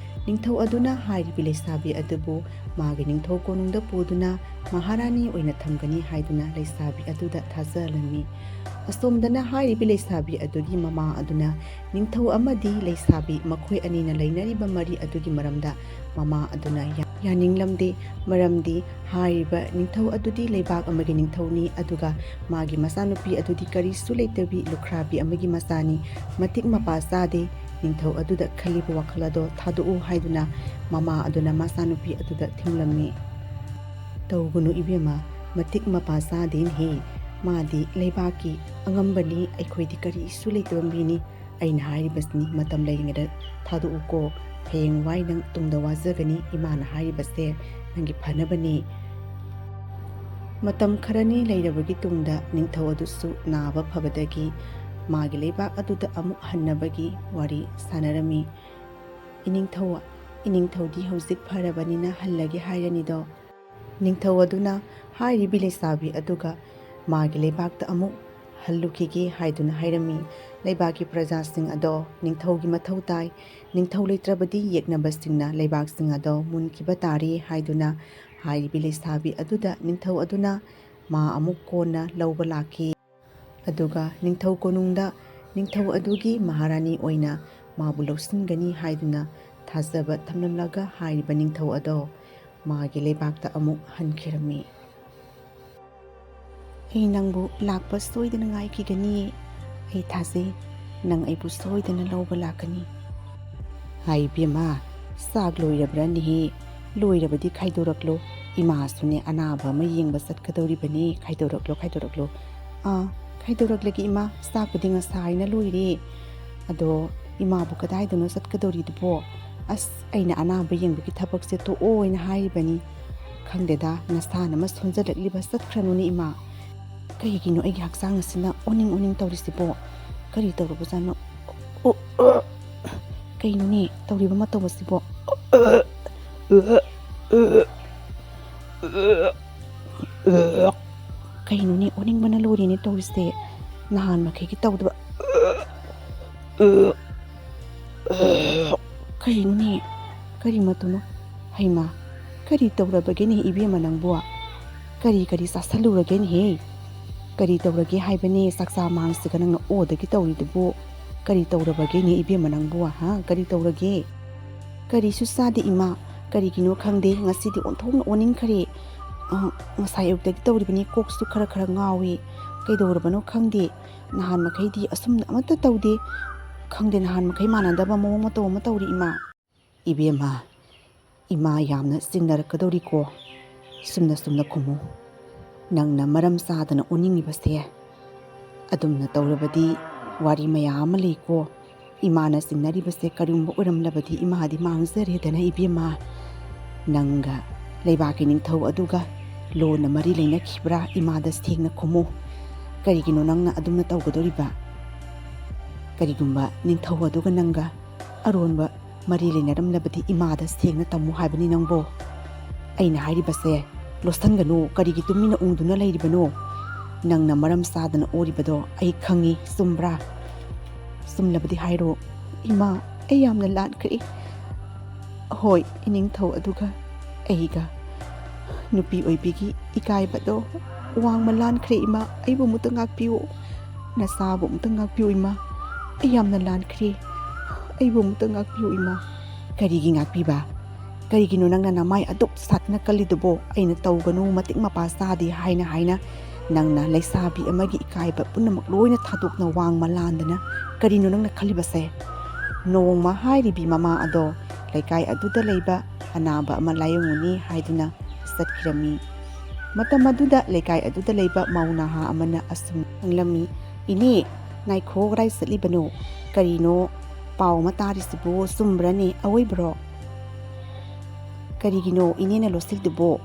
ꯅꯤꯡꯊꯧ ꯑꯗꯨꯅ ꯍꯥꯏꯔꯤꯕꯤ ꯂꯩꯁꯥꯕꯤ ꯑꯗꯨꯕꯨ ꯃꯥꯒꯤ ꯅꯤꯡꯊꯧ ꯀꯣꯅꯨꯡꯗ ꯄꯨꯗꯨꯅ ꯃꯍꯥꯔꯥꯅꯤ ꯑꯣꯏꯅ ꯊꯝꯒꯅꯤ ꯍꯥꯏꯗꯨꯅ ꯂꯩꯁꯥꯕꯤ ꯑꯗꯨꯗ ꯊꯥꯖꯍꯜꯂꯝꯃꯤ꯫ ꯑꯁꯣꯝꯗꯅ ꯍꯥꯏꯔꯤꯕꯤ ꯂꯩꯁꯥꯕꯤ ꯑꯗꯨꯒꯤ ꯃꯃꯥ ꯑꯗꯨꯅ ꯅꯤꯡꯊꯧ ꯑꯃꯗꯤ ꯂꯩꯁꯥꯕꯤ ꯃꯈꯣꯏ ꯑꯅꯤꯅ ꯂꯩꯅꯔꯤꯕ ꯃꯔꯤ ꯑꯗꯨꯒꯤ ꯃꯔꯝꯗ ꯃꯃꯥ ꯑꯗꯨꯅ ꯌꯥ-, ꯌꯥꯅꯤꯡꯂꯝꯗꯦ꯫ ꯃꯔꯝꯗꯤ ꯍꯥꯏꯔꯤꯕ ꯅꯤꯡꯊꯧ ꯑꯗꯨꯗꯤ ꯂꯩꯕꯥꯛ ꯑꯃꯒꯤ ꯅꯤꯡꯊꯧꯅꯤ, ꯑꯗꯨꯒ ꯃꯥꯒꯤ ꯃꯆꯥꯅꯨꯄꯤ ꯑꯗꯨꯗꯤ ꯀꯔꯤꯁꯨ ꯂꯩꯇꯕꯤ ꯂꯨꯈ꯭ꯔꯥꯕꯤ ꯑꯃꯒꯤ ꯃꯆꯥꯅꯤ꯫ ꯃꯇꯤꯛ ꯃꯄꯥ ꯆꯥꯗꯦ꯫ ꯅꯤꯡꯊꯧ ꯑꯗꯨꯗ ꯈꯜꯂꯤꯕ ꯋꯥꯈꯜ ꯑꯗꯣ ꯊꯥꯗꯣꯛꯎ ꯍꯥꯏꯗꯨꯅ ꯃꯃꯥ ꯑꯗꯨꯅ ꯃꯆꯥꯅꯨꯄꯤ ꯑꯗꯨꯗ ꯊꯤꯡꯂꯝꯃꯤ꯫ "ꯇꯧꯒꯅꯨ ꯏꯕꯦꯝꯃ, ꯃꯇꯤꯛ ꯃꯄꯥ ꯆꯥꯗꯦꯅꯦꯍꯦ꯫ ꯃꯥꯗꯤ ꯂꯩꯕꯥꯛꯀꯤ ꯑꯉꯝꯕꯅꯤ, ꯑꯩꯈꯣꯏꯗꯤ ꯀꯔꯤꯁꯨ ꯂꯩꯇꯕ ꯃꯤꯅꯤ꯫ ꯑꯩꯅ ꯍꯥꯏꯔꯤꯕꯁꯤꯅꯤ, ꯃꯇꯝ ꯂꯩꯔꯤꯉꯩꯗ ꯊꯥꯗꯣꯛꯎꯀꯣ꯫ ꯍꯌꯦꯡꯋꯥꯏ ꯅꯪ ꯇꯨꯡꯗ ꯋꯥꯖꯒꯅꯤ, ꯏꯃꯥꯅ ꯍꯥꯏꯔꯤꯕꯁꯦ ꯅꯪꯒꯤ ꯐꯅꯕꯅꯤ"꯫ ꯃꯇꯝ ꯈꯔꯅꯤ ꯂꯩꯔꯕꯒꯤ ꯇꯨꯡꯗ ꯅꯤꯡꯊꯧ ꯑꯗꯨꯁꯨ ꯅꯥꯕ ꯐꯕꯗꯒꯤ ꯃꯥꯒꯤ ꯂꯩꯕꯥꯛ ꯑꯗꯨꯗ ꯑꯃꯨꯛ ꯍꯟꯅꯕꯒꯤ ꯋꯥꯔꯤ ꯁꯥꯟꯅꯔꯝꯃꯤ꯫ "ꯏꯅꯤꯡꯊꯧ, ꯏꯅꯤꯡꯊꯧꯗꯤ ꯍꯧꯖꯤꯛ ꯐꯔꯕꯅꯤꯅ ꯍꯜꯂꯒꯦ ꯍꯥꯏꯔꯅꯤꯗꯣ"꯫ ꯅꯤꯡꯊꯧ ꯑꯗꯨꯅ ꯍꯥꯏꯔꯤꯕꯤ ꯂꯩꯁꯥꯕꯤ ꯑꯗꯨꯒ ꯃꯥꯒꯤ ꯂꯩꯕꯥꯛꯇ ꯑꯃꯨꯛ ꯍꯜꯂꯨꯈꯤꯒꯦ ꯍꯥꯏꯗꯨꯅ ꯍꯥꯏꯔꯝꯃꯤ꯫ ꯂꯩꯕꯥꯛꯀꯤ ꯄ꯭ꯔꯖꯥꯁꯤꯡ ꯑꯗꯣ ꯅꯤꯡꯊꯧꯒꯤ ꯃꯊꯧ ꯇꯥꯏ, ꯅꯤꯡꯊꯧ ꯂꯩꯇ꯭ꯔꯕꯗꯤ ꯌꯦꯛꯅꯕꯁꯤꯡꯅ ꯂꯩꯕꯥꯛꯁꯤꯡ ꯑꯗꯣ ꯃꯨꯟꯈꯤꯕ ꯇꯥꯔꯦ ꯍꯥꯏꯗꯨꯅ ꯍꯥꯏꯔꯤꯕꯤ ꯂꯩꯁꯥꯕꯤ ꯑꯗꯨꯗ ꯅꯤꯡꯊꯧ ꯑꯗꯨꯅ ꯃꯥ ꯑꯃꯨꯛ ꯀꯣꯟꯅ ꯂꯧꯕ ꯂꯥꯛꯈꯤ꯫ ꯑꯗꯨꯒ ꯅꯤꯡꯊꯧ ꯀꯣꯅꯨꯡꯗ ꯅꯤꯡꯊꯧ ꯑꯗꯨꯒꯤ ꯃꯍꯥꯔꯥꯅꯤ ꯑꯣꯏꯅ ꯃꯥꯕꯨ ꯂꯧꯁꯤꯟꯒꯅꯤ ꯍꯥꯏꯗꯨꯅ ꯊꯥꯖꯕ ꯊꯝꯂꯝꯂꯒ ꯍꯥꯏꯔꯤꯕ ꯅꯤꯡꯊꯧ ꯑꯗꯣ ꯃꯥꯒꯤ ꯂꯩꯕꯥꯛꯇ ꯑꯃꯨꯛ ꯍꯟꯈꯤꯔꯝꯃꯤ꯫ "ꯑꯩ ꯅꯪꯕꯨ ꯂꯥꯛꯄ ꯁꯣꯏꯗꯅ ꯉꯥꯏꯈꯤꯒꯅꯤ꯫ ꯑꯩ ꯊꯥꯖꯩ, ꯅꯪ ꯑꯩꯕꯨ ꯁꯣꯏꯗꯅ ꯂꯧꯕ ꯂꯥꯛꯀꯅꯤ"꯫ "ꯍꯥꯏ ꯏꯕꯦꯝꯃ, ꯆꯥꯛ ꯂꯣꯏꯔꯕ꯭ꯔꯅꯦꯍꯦ? ꯂꯣꯏꯔꯕꯗꯤ ꯈꯥꯏꯗꯣꯔꯛꯂꯣ꯫ ꯏꯃꯥꯁꯨꯅꯦ ꯑꯅꯥꯕ ꯑꯃ ꯌꯦꯡꯕ ꯆꯠꯀꯗꯧꯔꯤꯕꯅꯤ꯫ ꯈꯥꯏꯗꯣꯔꯛꯂꯣ, ꯈꯥꯏꯗꯣꯔꯛꯂꯣ"꯫ "ꯑꯥ, ꯈꯥꯏꯗꯣꯔꯛꯂꯒꯦ ꯏꯃꯥ, ꯆꯥꯛꯄꯨꯗꯤ ꯉꯁꯥꯏꯅ ꯂꯣꯏꯔꯦ꯫ ꯑꯗꯣ ꯏꯃꯥꯕꯨ ꯀꯗꯥꯏꯗꯅꯣ ꯆꯠꯀꯗꯧꯔꯤꯗꯨꯕꯣ? ꯑꯁ, ꯑꯩꯅ ꯑꯅꯥꯕ ꯌꯦꯡꯕꯒꯤ ꯊꯕꯛꯁꯦ ꯇꯣꯛꯑꯣ ꯍꯥꯏꯅ ꯍꯥꯏꯔꯤꯕꯅꯤ꯫ ꯈꯪꯗꯦꯗ, ꯅꯁꯥꯅ ꯑꯃ ꯁꯣꯟꯖꯜꯂꯛꯂꯤꯕ, ꯆꯠꯈ꯭ꯔꯅꯨꯅꯦ ꯏꯃꯥ꯫ ꯀꯩꯒꯤꯅꯣ ꯑꯩꯒꯤ ꯍꯛꯆꯥꯡ ꯑꯁꯤꯅ ꯑꯣꯅꯤꯡ ꯑꯣꯅꯤꯡ ꯇꯧꯔꯤꯁꯤꯕꯣ? ꯀꯔꯤ ꯇꯧꯔꯕꯖꯥꯠꯅꯣ? ꯑꯣ, ꯑꯣ, ꯀꯩꯅꯣꯅꯦ ꯇꯧꯔꯤꯕ ꯃꯇꯧ ꯑꯁꯤꯕꯣ? ꯀꯩꯅꯣꯅꯦ, ꯑꯣꯅꯤꯡꯕꯅ ꯂꯣꯏꯔꯦꯅꯦ ꯇꯧꯔꯤꯁꯦ, ꯅꯍꯥꯟ ꯃꯈꯩꯒꯤ ꯇꯧꯗꯕ꯫ ꯀꯩꯅꯣꯅꯦ, ꯀꯔꯤ ꯃꯇꯧꯅꯣ? ꯍꯩꯃꯥ, ꯀꯔꯤ ꯇꯧꯔꯕꯒꯦꯅꯦ ꯏꯕꯦꯝꯃ ꯅꯪꯕꯨ? ꯀꯔꯤ ꯀꯔꯤ ꯆꯥꯁꯜꯂꯨꯔꯒꯦꯅꯦꯍꯦ? ꯀꯔꯤ ꯇꯧꯔꯒꯦ ꯍꯥꯏꯕꯅꯦ? ꯆꯥꯛꯆꯥ ꯃꯥꯡꯁꯤꯒ ꯅꯪꯅ ꯑꯣꯗꯒꯤ ꯇꯧꯔꯤꯗꯨꯕꯨ ꯀꯔꯤ ꯇꯧꯔꯕꯒꯦꯅꯦ ꯏꯕꯦꯝꯃ ꯅꯪꯕꯨ, ꯍꯥ? ꯀꯔꯤ ꯇꯧꯔꯒꯦ? ꯀꯔꯤꯁꯨ ꯆꯥꯗꯦ ꯏꯃꯥ, ꯀꯔꯤꯒꯤꯅꯣ ꯈꯪꯗꯦ, ꯉꯁꯤꯗꯤ ꯑꯣꯟꯊꯣꯛꯅ ꯑꯣꯅꯤꯡꯈ꯭ꯔꯦ꯫ ꯑ, ꯉꯁꯥꯏ ꯑꯌꯨꯛꯇꯒꯤ ꯇꯧꯔꯤꯕꯅꯤ, ꯀꯣꯛꯁꯨ ꯈꯔ ꯈꯔ ꯉꯥꯎꯏ, ꯀꯩꯗꯧꯔꯕꯅꯣ ꯈꯪꯗꯦ꯫ ꯅꯍꯥꯟ ꯃꯈꯩꯗꯤ ꯑꯁꯨꯝꯅ ꯑꯃꯠꯇ ꯇꯧꯗꯦ꯫ ꯈꯪꯗꯦ, ꯅꯍꯥꯟ ꯃꯈꯩ ꯃꯥꯟꯅꯗꯕ ꯃꯑꯣꯡ ꯃꯇꯧ ꯑꯃ ꯇꯧꯔꯤ, ꯏꯃꯥ꯫ ꯏꯕꯦꯝꯃ, ꯏꯃꯥ ꯌꯥꯝꯅ ꯆꯤꯡꯅꯔꯛꯀꯗꯧꯔꯤꯀꯣ꯫ ꯁꯨꯝꯅ ꯁꯨꯝꯅ ꯈꯨꯝꯃꯨ꯫ ꯅꯪꯅ ꯃꯔꯝ ꯆꯥꯗꯅ ꯑꯣꯅꯤꯡꯉꯤꯕꯁꯦ꯫ ꯑꯗꯨꯝꯅ ꯇꯧꯔꯕꯗꯤ ꯋꯥꯔꯤ ꯃꯌꯥꯝ ꯑꯃ ꯂꯩꯀꯣ꯫ ꯏꯃꯥꯅ ꯆꯤꯡꯅꯔꯤꯕꯁꯦ ꯀꯔꯤꯒꯨꯝꯕ ꯑꯣꯏꯔꯝꯂꯕꯗꯤ ꯏꯃꯥꯗꯤ ꯃꯥꯡꯖꯔꯦꯗꯅ, ꯏꯕꯦꯝꯃ꯫ ꯅꯪꯒ ꯂꯩꯕꯥꯛꯀꯤ ꯅꯤꯡꯊꯧ ꯑꯗꯨꯒ ꯂꯣꯟꯅ ꯃꯔꯤ ꯂꯩꯅꯈꯤꯕ꯭ꯔꯥ? ꯏꯃꯥꯗ ꯁꯦꯡꯅ ꯈꯨꯝꯃꯨ꯫ ꯀꯔꯤꯒꯤꯅꯣ ꯅꯪꯅ ꯑꯗꯨꯝꯅ ꯇꯧꯒꯗꯧꯔꯤꯕ? ꯀꯔꯤꯒꯨꯝꯕ ꯅꯤꯡꯊꯧ ꯑꯗꯨꯒ ꯅꯪꯒ ꯑꯔꯣꯟꯕ ꯃꯔꯤ ꯂꯩꯅꯔꯝꯂꯕꯗꯤ ꯏꯃꯥꯗ ꯁꯦꯡꯅ ꯇꯝꯃꯨ ꯍꯥꯏꯕꯅꯤ ꯅꯪꯕꯣ꯫ ꯑꯩꯅ ꯍꯥꯏꯔꯤꯕꯁꯦ ꯂꯣꯠꯁꯟꯒꯅꯨ꯫ ꯀꯔꯤꯒꯤ ꯇꯨꯃꯤꯟꯅ ꯎꯪꯗꯨꯅ ꯂꯩꯔꯤꯕꯅꯣ? ꯅꯪꯅ ꯃꯔꯝ ꯆꯥꯗꯅ ꯑꯣꯔꯤꯕꯗꯣ ꯑꯩ ꯈꯪꯉꯤ, ꯆꯨꯝꯕ꯭ꯔꯥ? ꯆꯨꯝꯂꯕꯗꯤ ꯍꯥꯏꯔꯣ꯫ ꯏꯃꯥ, ꯑꯩ ꯌꯥꯝꯅ ꯂꯥꯟꯈ꯭ꯔꯦ꯫ ꯍꯣꯏ, ꯏꯅꯤꯡꯊꯧ ꯑꯗꯨꯒ ꯑꯩꯒ ꯅꯨꯄꯤ ꯑꯣꯏꯕꯤꯒꯤ ꯏꯀꯥꯏꯕꯗꯣ ꯋꯥꯡꯃ ꯂꯥꯟꯈ꯭ꯔꯦ, ꯏꯃꯥ꯫ ꯑꯩꯕꯨ ꯑꯃꯨꯛꯇ ꯉꯥꯛꯄꯤꯌꯨ꯫ ꯅꯆꯥꯕꯨ ꯑꯃꯨꯛꯇ ꯉꯥꯛꯄꯤꯌꯨ, ꯏꯃꯥ꯫ ꯑꯩ ꯌꯥꯝꯅ ꯂꯥꯟꯈ꯭ꯔꯦ꯫ ꯑꯩꯕꯨ ꯑꯃꯨꯛꯇ ꯉꯥꯛꯄꯤꯌꯨ, ꯏꯃꯥ꯫ ꯀꯔꯤꯒꯤ ꯉꯥꯛꯄꯤꯕ? ꯀꯔꯤꯒꯤꯅꯣ ꯅꯪꯅ ꯅꯃꯥꯏ ꯑꯗꯨꯛ ꯁꯥꯠꯇꯅ ꯀꯜꯂꯤꯗꯨꯕꯣ? ꯑꯩꯅ ꯇꯧꯒꯅꯨ, ꯃꯇꯤꯛ ꯃꯄꯥ ꯆꯥꯗꯦ ꯍꯥꯏꯅ ꯍꯥꯏꯅ ꯅꯪꯅ ꯂꯩꯁꯥꯕꯤ ꯑꯃꯒꯤ ꯏꯀꯥꯏꯕ ꯄꯨꯝꯅꯃꯛ ꯂꯣꯏꯅ ꯊꯥꯗꯣꯛꯅ ꯋꯥꯡꯃ ꯂꯥꯟꯗꯅ ꯀꯔꯤꯅꯣ ꯅꯪꯅ ꯈꯜꯂꯤꯕꯁꯦ? ꯅꯣꯡꯃ ꯍꯥꯏꯔꯤꯕꯤ ꯃꯃꯥ ꯑꯗꯣ ꯂꯩꯀꯥꯏ ꯑꯗꯨꯗ ꯂꯩꯕ ꯑꯅꯥꯕ ꯑꯃ ꯂꯥꯌꯦꯡꯉꯨꯅꯤ ꯍꯥꯏꯗꯨꯅ ꯆꯠꯈꯤꯔꯝꯃꯤ꯫ ꯃꯇꯝ ꯑꯗꯨꯗ ꯂꯩꯀꯥꯏ ꯑꯗꯨꯗ ꯂꯩꯕ ꯃꯧ ꯅꯍꯥ ꯑꯃꯅ ꯑꯁꯨꯝ ꯍꯪꯂꯝꯃꯤ, "ꯏꯅꯦ, ꯉꯥꯏꯈꯣ, ꯀꯗꯥꯏ ꯆꯠꯂꯤꯕꯅꯣ? ꯀꯔꯤꯅꯣ ꯄꯥꯎ ꯑꯃ ꯇꯥꯔꯤꯁꯤꯕꯨ? ꯆꯨꯝꯕ꯭ꯔꯅꯦ? ꯑꯋꯣꯏꯕ꯭ꯔꯣ? ꯀꯔꯤꯒꯤꯅꯣ ꯏꯅꯦꯅ ꯂꯣꯠꯁꯤꯜꯂꯤꯗꯨꯕꯣ?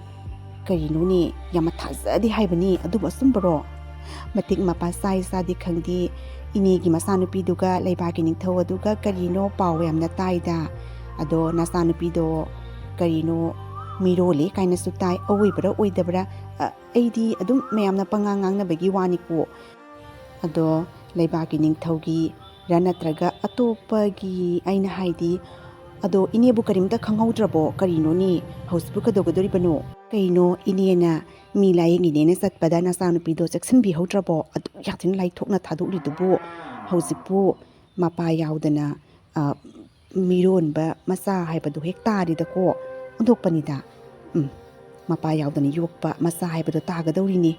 ꯀꯔꯤꯅꯣꯅꯦ? ꯌꯥꯝꯅ ꯊꯥꯖꯗꯦ ꯍꯥꯏꯕꯅꯤ, ꯑꯗꯨꯕꯨ ꯑꯆꯨꯝꯕꯔꯣ?" "ꯃꯇꯤꯛ ꯃꯄꯥ ꯆꯥꯏ ꯆꯥꯗꯦ ꯈꯪꯗꯦ, ꯏꯅꯦꯒꯤ ꯃꯆꯥꯅꯨꯄꯤꯗꯨꯒ ꯂꯩꯕꯥꯛꯀꯤ ꯅꯤꯡꯊꯧ ꯑꯗꯨꯒ ꯀꯔꯤꯅꯣ ꯄꯥꯎ ꯌꯥꯝꯅ ꯇꯥꯏꯗ꯫ ꯑꯗꯣ ꯅꯆꯥꯅꯨꯄꯤꯗꯣ ꯀꯔꯤꯅꯣ ꯃꯤꯔꯣꯜꯂꯤ ꯀꯥꯏꯅꯁꯨ ꯇꯥꯏ, ꯑꯋꯣꯏꯕ꯭ꯔꯥ ꯑꯣꯏꯗꯕ꯭ꯔꯥ? ꯑ, ꯑꯩꯗꯤ ꯑꯗꯨꯝ ꯃꯌꯥꯝꯅ ꯄꯉꯥꯡ ꯉꯥꯡꯅꯕꯒꯤ ꯋꯥꯅꯤꯀꯣ꯫ ꯑꯗꯣ ꯂꯩꯕꯥꯛꯀꯤ ꯅꯤꯡꯊꯧꯒꯤꯔ ꯅꯠꯇ꯭ꯔꯒ ꯑꯇꯣꯞꯄꯒꯤ, ꯑꯩꯅ ꯍꯥꯏꯗꯤ, ꯑꯗꯣ ꯏꯅꯦꯕꯨ ꯀꯔꯤꯝꯇ ꯈꯪꯍꯧꯗ꯭ꯔꯕꯣ? ꯀꯔꯤꯅꯣꯅꯦ? ꯍꯧꯖꯤꯛꯄꯨ ꯀꯩꯗꯧꯒꯗꯣꯔꯤꯕꯅꯣ?" "ꯀꯩꯅꯣ, ꯏꯅꯦꯅ ꯃꯤ ꯂꯥꯌꯦꯡꯉꯤꯅꯦꯅ ꯆꯠꯄꯗ ꯅꯆꯥꯅꯨꯄꯤꯗꯣ ꯆꯦꯛꯁꯤꯟꯕꯤꯍꯧꯗ꯭ꯔꯕꯣ? ꯑꯗꯨꯛ ꯌꯥꯝ ꯊꯤꯅ ꯂꯥꯏꯊꯣꯛꯅ ꯊꯥꯗꯣꯛꯂꯤꯗꯨꯕꯨ? ꯍꯧꯖꯤꯛꯄꯨ ꯃꯄꯥ ꯌꯥꯎꯗꯅ, ꯑ, ꯃꯤꯔꯣꯟꯕ ꯃꯆꯥ ꯍꯥꯏꯕꯗꯨ ꯍꯦꯛ ꯇꯥꯔꯦꯗꯀꯣ꯫ ꯑꯣꯟꯊꯣꯛꯄꯅꯤꯗ꯫ ꯎꯝ, ꯃꯄꯥ ꯌꯥꯎꯗꯅ ꯌꯣꯛꯄ ꯃꯆꯥ ꯍꯥꯏꯕꯗꯣ ꯇꯥꯒꯗꯧꯔꯤꯅꯤ꯫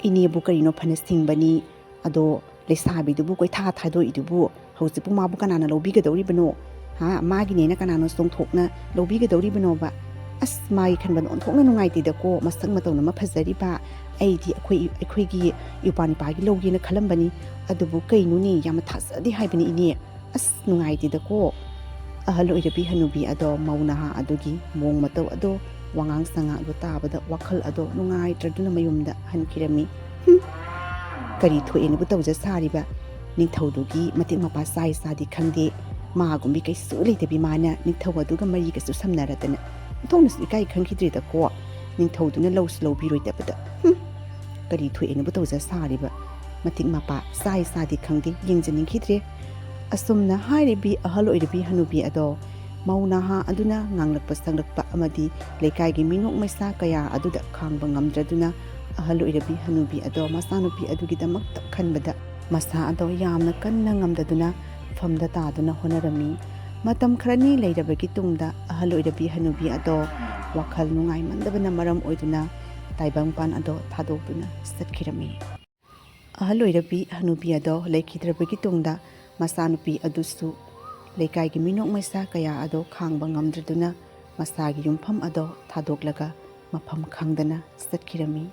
ꯏꯅꯦꯕꯨ ꯀꯔꯤꯅꯣ ꯐꯅ ꯁꯤꯡꯕꯅꯤ, ꯑꯗꯣ ꯂꯩꯁꯥꯕꯤꯗꯨꯕꯨ ꯀꯣꯏꯊꯥ ꯊꯥꯗꯣꯛꯏꯗꯨꯕꯨ ꯍꯧꯖꯤꯛꯄꯨ ꯃꯥꯕꯨ ꯀꯅꯥꯅ ꯂꯧꯕꯤꯒꯗꯧꯔꯤꯕꯅꯣ? ꯍꯥ, ꯃꯥꯒꯤꯅꯦꯅ ꯀꯅꯥꯅ ꯆꯣꯡꯊꯣꯛꯅ ꯂꯧꯕꯤꯒꯗꯧꯔꯤꯕꯅꯣꯕ? ꯑꯁ, ꯃꯥꯒꯤ ꯈꯟꯕꯗ ꯑꯣꯟꯊꯣꯛꯅ ꯅꯨꯡꯉꯥꯏꯇꯦꯗꯀꯣ, ꯃꯁꯛ ꯃꯇꯧꯅ ꯑꯃ ꯐꯖꯔꯤꯕ꯫ ꯑꯩꯗꯤ ꯑꯩꯈꯣꯏ ꯑꯩꯈꯣꯏꯒꯤ ꯏꯄꯥ ꯅꯤꯄꯥꯒꯤ ꯂꯧꯒꯦꯅ ꯈꯜꯂꯝꯕꯅꯤ꯫ ꯑꯗꯨꯕꯨ ꯀꯩꯅꯣꯅꯦ, ꯌꯥꯝꯅ ꯊꯥꯖꯗꯦ ꯍꯥꯏꯕꯅꯤ ꯏꯅꯦ꯫ ꯑꯁ, ꯅꯨꯡꯉꯥꯏꯇꯦꯗꯀꯣ꯫ ꯑꯍꯜ ꯑꯣꯏꯔꯕꯤ ꯍꯅꯨꯕꯤ ꯑꯗꯣ ꯃꯧ ꯅꯍꯥ ꯑꯗꯨꯒꯤ ꯃꯑꯣꯡ ꯃꯇꯧ ꯑꯗꯣ, ꯋꯥꯉꯥꯡ ꯁꯉꯥꯡꯗꯣ ꯇꯥꯕꯗ ꯋꯥꯈꯜ ꯑꯗꯣ ꯅꯨꯡꯉꯥꯏꯇ꯭ꯔꯗꯨꯅ ꯃꯌꯨꯝꯗ ꯍꯟꯈꯤꯔꯝꯃꯤ꯫ ꯍꯨꯝ! ꯀꯔꯤ ꯊꯣꯛꯑꯦꯅꯕꯨ ꯇꯧꯖ ꯁꯥꯔꯤꯕ? ꯅꯤꯡꯊꯧꯗꯨꯒꯤ ꯃꯇꯤꯛ ꯃꯄꯥ ꯆꯥꯏ ꯆꯥꯗꯤ ꯈꯪꯗꯦ, ꯃꯥꯒꯨꯝꯕꯤ ꯀꯩꯁꯨ ꯂꯩꯇꯕꯤ ꯃꯥꯅ ꯅꯤꯡꯊꯧ ꯑꯗꯨꯒ ꯃꯔꯤ ꯀꯩꯁꯨ ꯁꯝꯅꯔꯗꯅ꯫ ꯑꯣꯟꯊꯣꯛꯅꯁꯨ ꯏꯀꯥꯏ ꯈꯪꯈꯤꯗ꯭ꯔꯦꯗꯀꯣ, ꯅꯤꯡꯊꯧꯗꯨꯅ ꯂꯧꯁꯨ ꯂꯧꯕꯤꯔꯣꯏꯗꯕꯗ꯫ ꯍꯨꯝ! ꯀꯔꯤ ꯊꯣꯛꯑꯦꯅꯕꯨ ꯇꯧꯖ ꯁꯥꯔꯤꯕ? ꯃꯇꯤꯛ ꯃꯄꯥ ꯆꯥꯏ ꯆꯥꯗꯤ ꯈꯪꯗꯦ, ꯌꯦꯡꯖꯅꯤꯡꯈꯤꯗ꯭ꯔꯦ꯫ ꯑꯁꯨꯝꯅ ꯍꯥꯏꯔꯤꯕꯤ ꯑꯍꯜ ꯑꯣꯏꯔꯕꯤ ꯍꯅꯨꯕꯤ ꯑꯗꯣ ꯃꯧ ꯅꯍꯥ ꯑꯗꯨꯅ ꯉꯥꯡꯂꯛꯄ ꯁꯪꯂꯛꯄ ꯑꯃꯗꯤ ꯂꯩꯀꯥꯏꯒꯤ ꯃꯤꯅꯣꯛ ꯃꯩꯁꯥ ꯀꯌꯥ ꯑꯗꯨꯗ ꯈꯥꯡꯕ ꯉꯝꯗ꯭ꯔꯗꯨꯅ, ꯑꯍꯜ ꯑꯣꯏꯔꯕꯤ ꯍꯅꯨꯕꯤ ꯑꯗꯣ ꯃꯆꯥꯅꯨꯄꯤ ꯑꯗꯨꯒꯤꯗꯃꯛꯇ ꯈꯟꯕꯗ ꯃꯁꯥ ꯑꯗꯣ ꯌꯥꯝꯅ ꯀꯟꯅ ꯉꯝꯗꯗꯨꯅ ꯃꯐꯝꯗ ꯇꯥꯗꯨꯅ ꯍꯣꯠꯅꯔꯝꯃꯤ꯫ ꯃꯇꯝ ꯈꯔꯅꯤ ꯂꯩꯔꯕꯒꯤ ꯇꯨꯡꯗ ꯑꯍꯜ ꯑꯣꯏꯔꯕꯤ ꯍꯅꯨꯕꯤ ꯑꯗꯣ ꯋꯥꯈꯜ ꯅꯨꯡꯉꯥꯏꯃꯟꯗꯕꯅ ꯃꯔꯝ ꯑꯣꯏꯗꯨꯅ ꯇꯥꯏꯕꯪꯄꯥꯟ ꯑꯗꯣ ꯊꯥꯗꯣꯛꯇꯨꯅ ꯆꯠꯈꯤꯔꯝꯃꯤ꯫ ꯑꯍꯜ ꯑꯣꯏꯔꯕꯤ ꯍꯅꯨꯕꯤ ꯑꯗꯣ ꯂꯩꯈꯤꯗ꯭ꯔꯕꯒꯤ ꯇꯨꯡꯗ ꯃꯆꯥꯅꯨꯄꯤ ꯑꯗꯨꯁꯨ ꯂꯩꯀꯥꯏꯒꯤ ꯃꯤꯅꯣꯛ ꯃꯩꯁꯥ ꯀꯌꯥ ꯑꯗꯣ ꯈꯥꯡꯕ ꯉꯝꯗ꯭ꯔꯗꯨꯅ ꯃꯁꯥꯒꯤ ꯌꯨꯝꯐꯝ ꯑꯗꯣ ꯊꯥꯗꯣꯛꯂꯒ ꯃꯐꯝ ꯈꯪꯗꯅ ꯆꯠꯈꯤꯔꯝꯃꯤ꯫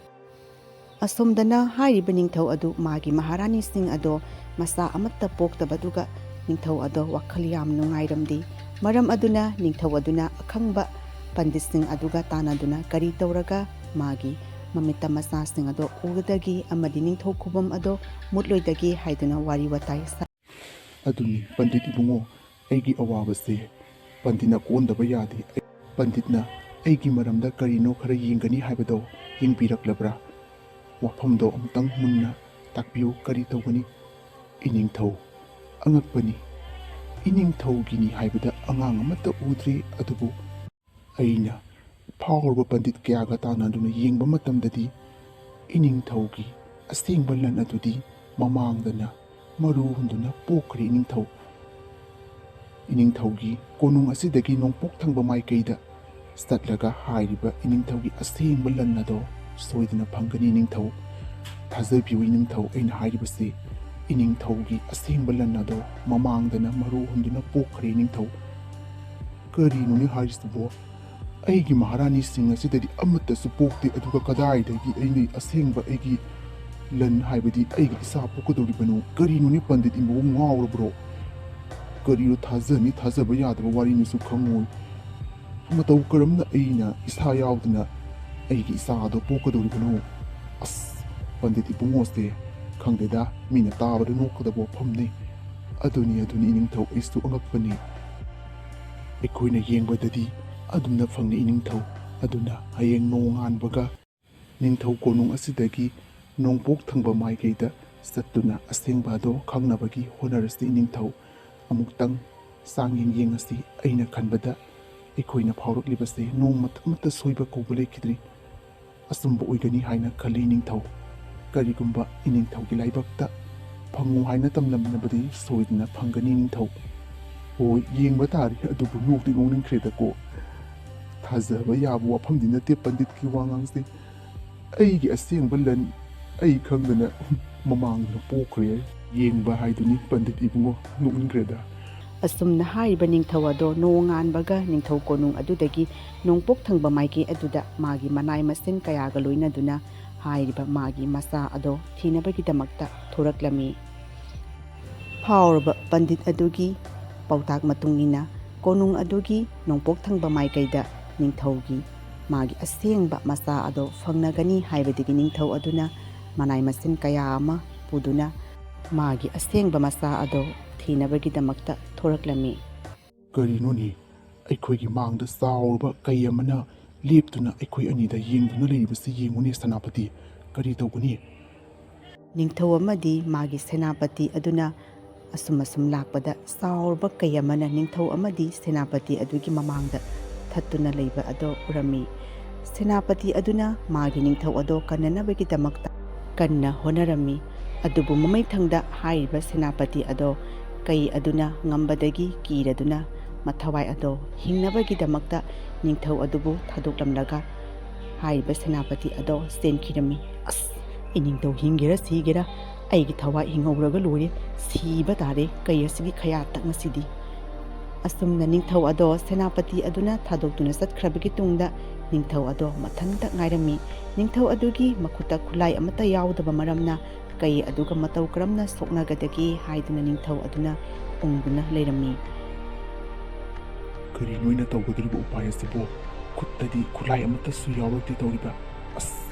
ꯑꯁꯣꯝꯗꯅ ꯍꯥꯏꯔꯤꯕ ꯅꯤꯡꯊꯧ ꯑꯗꯨ ꯃꯥꯒꯤ ꯃꯍꯥꯔꯥꯅꯤꯁꯤꯡ ꯑꯗꯣ ꯃꯆꯥ ꯑꯃꯠꯇ ꯄꯣꯛꯇꯕꯗꯨꯒ ꯅꯤꯡꯊꯧ ꯑꯗꯣ ꯋꯥꯈꯜ ꯌꯥꯝ ꯅꯨꯡꯉꯥꯏꯔꯝꯗꯦ꯫ ꯃꯔꯝ ꯑꯗꯨꯅ ꯅꯤꯡꯊꯧ ꯑꯗꯨꯅ ꯑꯈꯪꯕ ꯄꯟꯗꯤꯠꯁꯤꯡ ꯑꯗꯨꯒ ꯇꯥꯟꯅꯗꯨꯅ ꯀꯔꯤ ꯇꯧꯔꯒ ꯃꯥꯒꯤ ꯃꯃꯤꯠꯇ ꯃꯆꯥꯁꯤꯡ ꯑꯗꯣ ꯎꯒꯗꯒꯦ ꯑꯃꯗꯤ ꯅꯤꯡꯊꯧ ꯈꯨꯕꯝ ꯑꯗꯣ ꯃꯨꯠꯂꯣꯏꯗꯒꯦ ꯍꯥꯏꯗꯨꯅ ꯋꯥꯔꯤ ꯋꯥꯇꯥꯏ ꯁꯥ- ꯑꯗꯨꯅꯤ ꯄꯟꯗꯤꯠ ꯏꯕꯨꯡꯉꯣ, ꯑꯩꯒꯤ ꯑꯋꯥꯕꯁꯦ ꯄꯟꯗꯤꯠꯅ ꯀꯣꯟꯗꯕ ꯌꯥꯗꯦ꯫ ꯑꯩ-, ꯄꯟꯗꯤꯠꯅ ꯑꯩꯒꯤ ꯃꯔꯝꯗ ꯀꯔꯤꯅꯣ ꯈꯔ ꯌꯦꯡꯒꯅꯤ ꯍꯥꯏꯕꯗꯣ ꯌꯦꯡꯕꯤꯔꯛꯂꯕ꯭ꯔꯥ? ꯋꯥꯐꯝꯗꯣ ꯑꯃꯨꯛꯇꯪ ꯃꯨꯟꯅ ꯇꯥꯛꯄꯤꯌꯨ, ꯀꯔꯤ ꯇꯧꯒꯅꯤ? ꯏꯅꯤꯡꯊꯧ, ꯑꯉꯛꯄꯅꯤ꯫ ꯏꯅꯤꯡꯊꯧꯒꯤꯅꯤ ꯍꯥꯏꯕꯗ ꯑꯉꯥꯡ ꯑꯃꯠꯇ ꯎꯗ꯭ꯔꯤ, ꯑꯗꯨꯕꯨ ꯑꯩꯅ ꯐꯥꯎꯔꯕ ꯄꯟꯗꯤꯠ ꯀꯌꯥꯒ ꯇꯥꯟꯅꯗꯨꯅ ꯌꯦꯡꯕ ꯃꯇꯝꯗꯗꯤ ꯏꯅꯤꯡꯊꯧꯒꯤ ꯑꯁꯦꯡꯕ ꯂꯟ ꯑꯗꯨꯗꯤ ꯃꯃꯥꯡꯗꯅ ꯃꯔꯨ ꯍꯨꯟꯗꯨꯅ ꯄꯣꯛꯈ꯭ꯔꯦ ꯏꯅꯤꯡꯊꯧ꯫ ꯏꯅꯤꯡꯊꯧꯒꯤ ꯀꯣꯅꯨꯡ ꯑꯁꯤꯗꯒꯤ ꯅꯣꯡꯄꯣꯛ ꯊꯪꯕ ꯃꯥꯏꯀꯩꯗ ꯆꯠꯂꯒ ꯍꯥꯏꯔꯤꯕ ꯏꯅꯤꯡꯊꯧꯒꯤ ꯑꯁꯦꯡꯕ ꯂꯟ ꯑꯗꯣ ꯁꯣꯏꯗꯅ ꯐꯪꯒꯅꯤ ꯏꯅꯤꯡꯊꯧ꯫ ꯊꯥꯖꯕꯤꯌꯨ ꯏꯅꯤꯡꯊꯧ, ꯑꯩꯅ ꯍꯥꯏꯔꯤꯕꯁꯤ ꯏꯅꯤꯡꯊꯧꯒꯤ ꯑꯁꯦꯡꯕ ꯂꯟ ꯑꯗꯣ ꯃꯃꯥꯡꯗꯅ ꯃꯔꯨ ꯍꯨꯟꯗꯨꯅ ꯄꯣꯛꯈ꯭ꯔꯦ ꯏꯅꯤꯡꯊꯧ꯫ ꯀꯔꯤꯅꯣꯅꯦ ꯍꯥꯏꯔꯤꯁꯤꯕꯣ? ꯑꯩꯒꯤ ꯃꯍꯥꯔꯥꯅꯤꯁꯤꯡ ꯑꯁꯤꯗꯗꯤ ꯑꯃꯠꯇꯁꯨ ꯄꯣꯛꯇꯦ, ꯑꯗꯨꯒ ꯀꯗꯥꯏꯗꯒꯤ ꯑꯩꯒꯤ ꯑꯁꯦꯡꯕ ꯑꯩꯒꯤ ꯂꯟ ꯍꯥꯏꯕꯗꯤ ꯑꯩꯒꯤ ꯏꯆꯥ ꯄꯣꯛꯀꯗꯧꯔꯤꯕꯅꯣ? ꯀꯔꯤꯅꯣꯅꯦ ꯄꯟꯗꯤꯠ ꯏꯕꯨꯡꯉꯣ, ꯉꯥꯎꯔꯕ꯭ꯔꯣ? ꯀꯔꯤꯅꯣ ꯊꯥꯖꯅꯤ ꯊꯥꯖꯕ ꯌꯥꯗꯕ ꯋꯥꯔꯤꯅꯤꯁꯨ ꯈꯪꯉꯣꯏ꯫ ꯃꯇꯧ ꯀꯔꯝꯅ ꯑꯩꯅ ꯏꯁꯥ ꯌꯥꯎꯗꯅ ꯑꯩꯒꯤ ꯏꯆꯥ ꯑꯗꯣ ꯄꯣꯛꯀꯗꯧꯔꯤꯕꯅꯣ? ꯑꯁ, ꯄꯟꯗꯤꯠ ꯏꯕꯨꯡꯉꯣꯁꯦ ꯈꯪꯗꯦꯗ, ꯃꯤꯅ ꯇꯥꯕꯗ ꯅꯣꯛꯀꯗꯕ ꯋꯥꯐꯝꯅꯤ꯫ ꯑꯗꯨꯅꯤ, ꯑꯗꯨꯅꯤ ꯏꯅꯤꯡꯊꯧ, ꯑꯩꯁꯨ ꯑꯉꯛꯄꯅꯤ꯫ ꯑꯩꯈꯣꯏꯅ ꯌꯦꯡꯕꯗꯗꯤ ꯑꯗꯨꯝꯅ ꯐꯪꯉꯤ ꯏꯅꯤꯡꯊꯧ꯫ ꯑꯗꯨꯅ ꯍꯌꯦꯡ ꯅꯣꯡꯉꯥꯟꯕꯒ ꯅꯤꯡꯊꯧ ꯀꯣꯅꯨꯡ ꯑꯁꯤꯗꯒꯤ ꯅꯣꯡꯄꯣꯛ ꯊꯪꯕ ꯃꯥꯏꯀꯩꯗ ꯆꯠꯇꯨꯅ ꯑꯁꯦꯡꯕ ꯑꯗꯣ ꯈꯪꯅꯕꯒꯤ ꯍꯣꯠꯅꯔꯁꯤ ꯏꯅꯤꯡꯊꯧ꯫ ꯑꯃꯨꯛꯇꯪ ꯆꯥꯡꯌꯦꯡ ꯌꯦꯡꯉꯁꯤ꯫ ꯑꯩꯅ ꯈꯟꯕꯗ ꯑꯩꯈꯣꯏꯅ ꯐꯥꯎꯔꯛꯂꯤꯕꯁꯦ ꯅꯣꯡꯃꯇ ꯑꯃꯠꯇ ꯁꯣꯏꯕ ꯀꯧꯕ ꯂꯩꯈꯤꯗ꯭ꯔꯤ꯫ ꯑꯆꯨꯝꯕ ꯑꯣꯏꯒꯅꯤ ꯍꯥꯏꯅ ꯈꯜꯂꯤ ꯏꯅꯤꯡꯊꯧ꯫ ꯀꯔꯤꯒꯨꯝꯕ ꯏꯅꯤꯡꯊꯧꯒꯤ ꯂꯥꯏꯕꯛꯇ ꯐꯪꯉꯨ ꯍꯥꯏꯅ ꯇꯝꯂꯝꯂꯕꯗꯤ ꯁꯣꯏꯗꯅ ꯐꯪꯒꯅꯤ ꯏꯅꯤꯡꯊꯧ꯫ ꯍꯣꯏ, ꯌꯦꯡꯕ ꯇꯥꯔꯤ, ꯑꯗꯨꯕꯨ ꯅꯣꯛꯇꯤ ꯅꯣꯛꯅꯤꯡꯈ꯭ꯔꯦꯗꯀꯣ꯫ ꯊꯥꯖꯕ ꯌꯥꯕ ꯋꯥꯐꯝꯗꯤ ꯅꯠꯇꯦ ꯄꯟꯗꯤꯠꯀꯤ ꯋꯥꯉꯥꯡꯁꯦ꯫ ꯑꯩꯒꯤ ꯑꯁꯦꯡꯕ ꯂꯟ ꯑꯩ ꯈꯪꯗꯅ ꯃꯃꯥꯡꯗ ꯄꯣꯛꯈ꯭ꯔꯦ꯫ ꯌꯦꯡꯕ ꯍꯥꯏꯗꯨꯅꯤ ꯄꯟꯗꯤꯠ ꯏꯕꯨꯡꯉꯣ, ꯅꯣꯛꯅꯤꯡꯈ꯭ꯔꯦꯗ꯫ ꯑꯁꯨꯝꯅ ꯍꯥꯏꯔꯤꯕ ꯅꯤꯡꯊꯧ ꯑꯗꯣ ꯅꯣꯡꯉꯥꯟꯕꯒ ꯅꯤꯡꯊꯧ ꯀꯣꯅꯨꯡ ꯑꯗꯨꯗꯒꯤ ꯅꯣꯡꯄꯣꯛ ꯊꯪꯕ ꯃꯥꯏꯀꯩ ꯑꯗꯨꯗ ꯃꯥꯒꯤ ꯃꯅꯥꯏ ꯃꯁꯤꯟ ꯀꯌꯥꯒ ꯂꯣꯏꯅꯗꯨꯅ ꯍꯥꯏꯔꯤꯕ ꯃꯥꯒꯤ ꯃꯆꯥ ꯑꯗꯣ ꯊꯤꯅꯕꯒꯤꯗꯃꯛꯇ ꯊꯣꯔꯛꯂꯝꯃꯤ꯫ ꯐꯥꯎꯔꯕ ꯄꯟꯗꯤꯠ ꯑꯗꯨꯒꯤ ꯄꯥꯎꯇꯥꯛ ꯃꯇꯨꯡ ꯏꯟꯅ ꯀꯣꯅꯨꯡ ꯑꯗꯨꯒꯤ ꯅꯣꯡꯄꯣꯛ ꯊꯪꯕ ꯃꯥꯏꯀꯩꯗ ꯅꯤꯡꯊꯧꯒꯤ ꯃꯥꯒꯤ ꯑꯁꯦꯡꯕ ꯃꯆꯥ ꯑꯗꯣ ꯐꯪꯅꯒꯅꯤ ꯍꯥꯏꯕꯗꯒꯤ ꯅꯤꯡꯊꯧ ꯑꯗꯨꯅ ꯃꯅꯥꯏ ꯃꯁꯤꯟ ꯀꯌꯥ ꯑꯃ ꯄꯨꯗꯨꯅ ꯃꯥꯒꯤ ꯑꯁꯦꯡꯕ ꯃꯆꯥ ꯑꯗꯣ ꯊꯤꯅꯕꯒꯤꯗꯃꯛꯇ ꯊꯣꯔꯛꯂꯝꯃꯤ꯫ ꯀꯔꯤꯅꯣꯅꯦ? ꯑꯩꯈꯣꯏꯒꯤ ꯃꯥꯡꯗ ꯆꯥꯎꯔꯕ ꯀꯩ ꯑꯃꯅ ꯂꯦꯞꯇꯨꯅ ꯑꯩꯈꯣꯏ ꯑꯅꯤꯗ ꯌꯦꯡꯗꯨꯅ ꯂꯩꯔꯤꯕꯁꯤ ꯌꯦꯡꯉꯨꯅꯦ ꯁꯦꯅꯥꯄꯇꯤ꯫ ꯀꯔꯤ ꯇꯧꯒꯅꯤ? ꯅꯤꯡꯊꯧ ꯑꯃꯗꯤ ꯃꯥꯒꯤ ꯁꯦꯅꯥꯄꯇꯤ ꯑꯗꯨꯅ ꯑꯁꯨꯝ ꯑꯁꯨꯝ ꯂꯥꯛꯄꯗ ꯆꯥꯎꯔꯕ ꯀꯩ ꯑꯃꯅ ꯅꯤꯡꯊꯧ ꯑꯃꯗꯤ ꯁꯦꯅꯥꯄꯇꯤ ꯑꯗꯨꯒꯤ ꯃꯃꯥꯡꯗ ꯊꯠꯇꯨꯅ ꯂꯩꯕ ꯑꯗꯨ ꯎꯔꯝꯃꯤ꯫ ꯁꯦꯅꯥꯄꯇꯤ ꯑꯗꯨꯅ ꯃꯥꯒꯤ ꯅꯤꯡꯊꯧ ꯑꯗꯣ ꯀꯟꯅꯅꯕꯒꯤꯗꯃꯛꯇ ꯀꯟꯅ ꯍꯣꯠꯅꯔꯝꯃꯤ꯫ ꯑꯗꯨꯕꯨ ꯃꯃꯩꯊꯪꯗ ꯍꯥꯏꯔꯤꯕ ꯁꯦꯅꯥꯄꯇꯤ ꯑꯗꯣ ꯀꯩ ꯑꯗꯨꯅ ꯉꯝꯕꯗꯒꯤ ꯀꯤꯔꯗꯨꯅ ꯃꯊꯋꯥꯏ ꯑꯗꯣ ꯍꯤꯡꯅꯕꯒꯤꯗꯃꯛꯇ ꯅꯤꯡꯊꯧ ꯑꯗꯨꯕꯨ ꯊꯥꯗꯣꯛꯂꯝꯂꯒ ꯍꯥꯏꯔꯤꯕ ꯁꯦꯅꯥꯄꯇꯤ ꯑꯗꯣ ꯆꯦꯟꯈꯤꯔꯝꯃꯤ꯫ ꯑꯁ, ꯏꯅꯤꯡꯊꯧ ꯍꯤꯡꯒꯦꯔꯥ ꯁꯤꯒꯦꯔꯥ "ꯑꯩꯒꯤ ꯊꯋꯥꯏ ꯍꯤꯡꯍꯧꯔꯒ ꯂꯣꯏꯔꯦ, ꯁꯤꯕ ꯇꯥꯔꯦ ꯀꯩ ꯑꯁꯤꯒꯤ ꯈꯌꯥꯠꯇ ꯉꯁꯤꯗꯤ"꯫ ꯑꯁꯨꯝꯅ ꯅꯤꯡꯊꯧ ꯑꯗꯣ ꯁꯦꯅꯥꯄꯇꯤ ꯑꯗꯨꯅ ꯊꯥꯗꯣꯛꯇꯨꯅ ꯆꯠꯈ꯭ꯔꯕꯒꯤ ꯇꯨꯡꯗ ꯅꯤꯡꯊꯧ ꯑꯗꯣ ꯃꯊꯟꯇ ꯉꯥꯏꯔꯝꯃꯤ꯫ ꯅꯤꯡꯊꯧ ꯑꯗꯨꯒꯤ ꯃꯈꯨꯠꯇ ꯈꯨꯠꯂꯥꯏ ꯑꯃꯠꯇ ꯌꯥꯎꯗꯕ ꯃꯔꯝꯅ ꯀꯩ ꯑꯗꯨꯒ ꯃꯇꯧ ꯀꯔꯝꯅ ꯁꯣꯛꯅꯒꯗꯒꯦ ꯍꯥꯏꯗꯨꯅ ꯅꯤꯡꯊꯧ ꯑꯗꯨꯅ ꯎꯪꯗꯨꯅ ꯂꯩꯔꯝꯃꯤ꯫ "ꯀꯔꯤꯅꯣ ꯑꯩꯅ ꯇꯧꯒꯗꯧꯔꯤꯕ ꯎꯄꯥꯏ ꯑꯁꯤꯕꯨ? ꯈꯨꯠꯇꯗꯤ ꯈꯨꯠꯂꯥꯏ ꯑꯃꯠꯇꯁꯨ ꯌꯥꯎꯔꯛꯇꯦ ꯇꯧꯔꯤꯕ꯫ ꯑꯁ,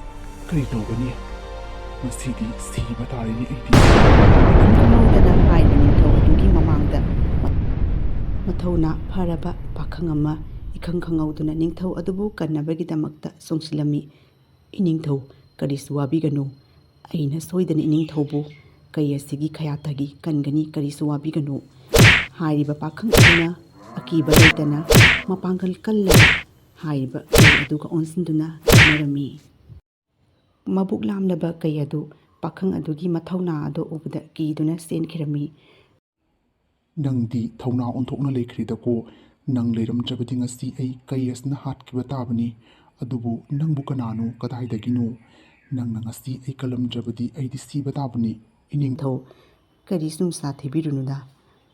ꯀꯔꯤ ꯇꯧꯒꯅꯤ? ꯉꯁꯤꯗꯤ ꯁꯤꯕ ꯇꯥꯔꯦꯅꯦ ꯑꯩꯗꯤ"꯫ ꯏꯈꯪ ꯈꯪꯍꯧꯗꯅ ꯍꯥꯏꯔꯤꯕ ꯅꯤꯡꯊꯧ ꯑꯗꯨꯒꯤ ꯃꯃꯥꯡꯗ ꯃ-, ꯃꯊꯧꯅꯥ ꯐꯔꯕ ꯄꯥꯈꯪ ꯑꯃ ꯏꯈꯪ ꯈꯪꯍꯧꯗꯅ ꯅꯤꯡꯊꯧ ꯑꯗꯨꯕꯨ ꯀꯟꯅꯕꯒꯤꯗꯃꯛꯇ ꯆꯣꯡꯁꯤꯜꯂꯝꯃꯤ꯫ "ꯏꯅꯤꯡꯊꯧ, ꯀꯔꯤꯁꯨ ꯋꯥꯕꯤꯒꯅꯨ꯫ ꯑꯩꯅ ꯁꯣꯏꯗꯅ ꯏꯅꯤꯡꯊꯧꯕꯨ ꯀꯩ ꯑꯁꯤꯒꯤ ꯈꯌꯥꯠꯇꯒꯤ ꯀꯟꯒꯅꯤ, ꯀꯔꯤꯁꯨ ꯋꯥꯕꯤꯒꯅꯨ"꯫ ꯍꯥꯏꯔꯤꯕ ꯄꯥꯈꯪ ꯑꯗꯨꯅ ꯑꯀꯤꯕ ꯂꯩꯇꯅ ꯃꯄꯥꯡꯒꯜ ꯀꯜꯂꯕ ꯍꯥꯏꯔꯤꯕ ꯀꯩ ꯑꯗꯨꯒ ꯑꯣꯟꯁꯤꯟꯗꯨꯅ ꯆꯠꯅꯔꯝꯃꯤ꯫ ꯃꯕꯨꯛ ꯂꯥꯝꯂꯕ ꯀꯩ ꯑꯗꯨ ꯄꯥꯈꯪ ꯑꯗꯨꯒꯤ ꯃꯊꯧꯅꯥ ꯑꯗꯨ ꯎꯕꯗ ꯀꯤꯗꯨꯅ ꯆꯦꯟꯈꯤꯔꯝꯃꯤ꯫ "ꯅꯪꯗꯤ ꯊꯧꯅꯥ ꯑꯣꯟꯊꯣꯛꯅ ꯂꯩꯈ꯭ꯔꯦꯗꯀꯣ꯫ ꯅꯪ ꯂꯩꯔꯝꯗ꯭ꯔꯕꯗꯤ ꯉꯁꯤ ꯑꯩ ꯀꯩ ꯑꯁꯤꯅ ꯍꯥꯠꯈꯤꯕ ꯇꯥꯕꯅꯤ꯫ ꯑꯗꯨꯕꯨ ꯅꯪꯕꯨ ꯀꯅꯥꯅꯣ, ꯀꯗꯥꯏꯗꯒꯤꯅꯣ? ꯅꯪꯅ ꯉꯁꯤ ꯑꯩ ꯀꯜꯂꯝꯗ꯭ꯔꯕꯗꯤ ꯑꯩꯗꯤ ꯁꯤꯕ ꯇꯥꯕꯅꯤ꯫ ꯏꯅꯤꯡꯊꯧ, ꯀꯔꯤꯁꯨ ꯅꯨꯡꯁꯥ ꯊꯤꯕꯤꯔꯨꯅꯨꯗ꯫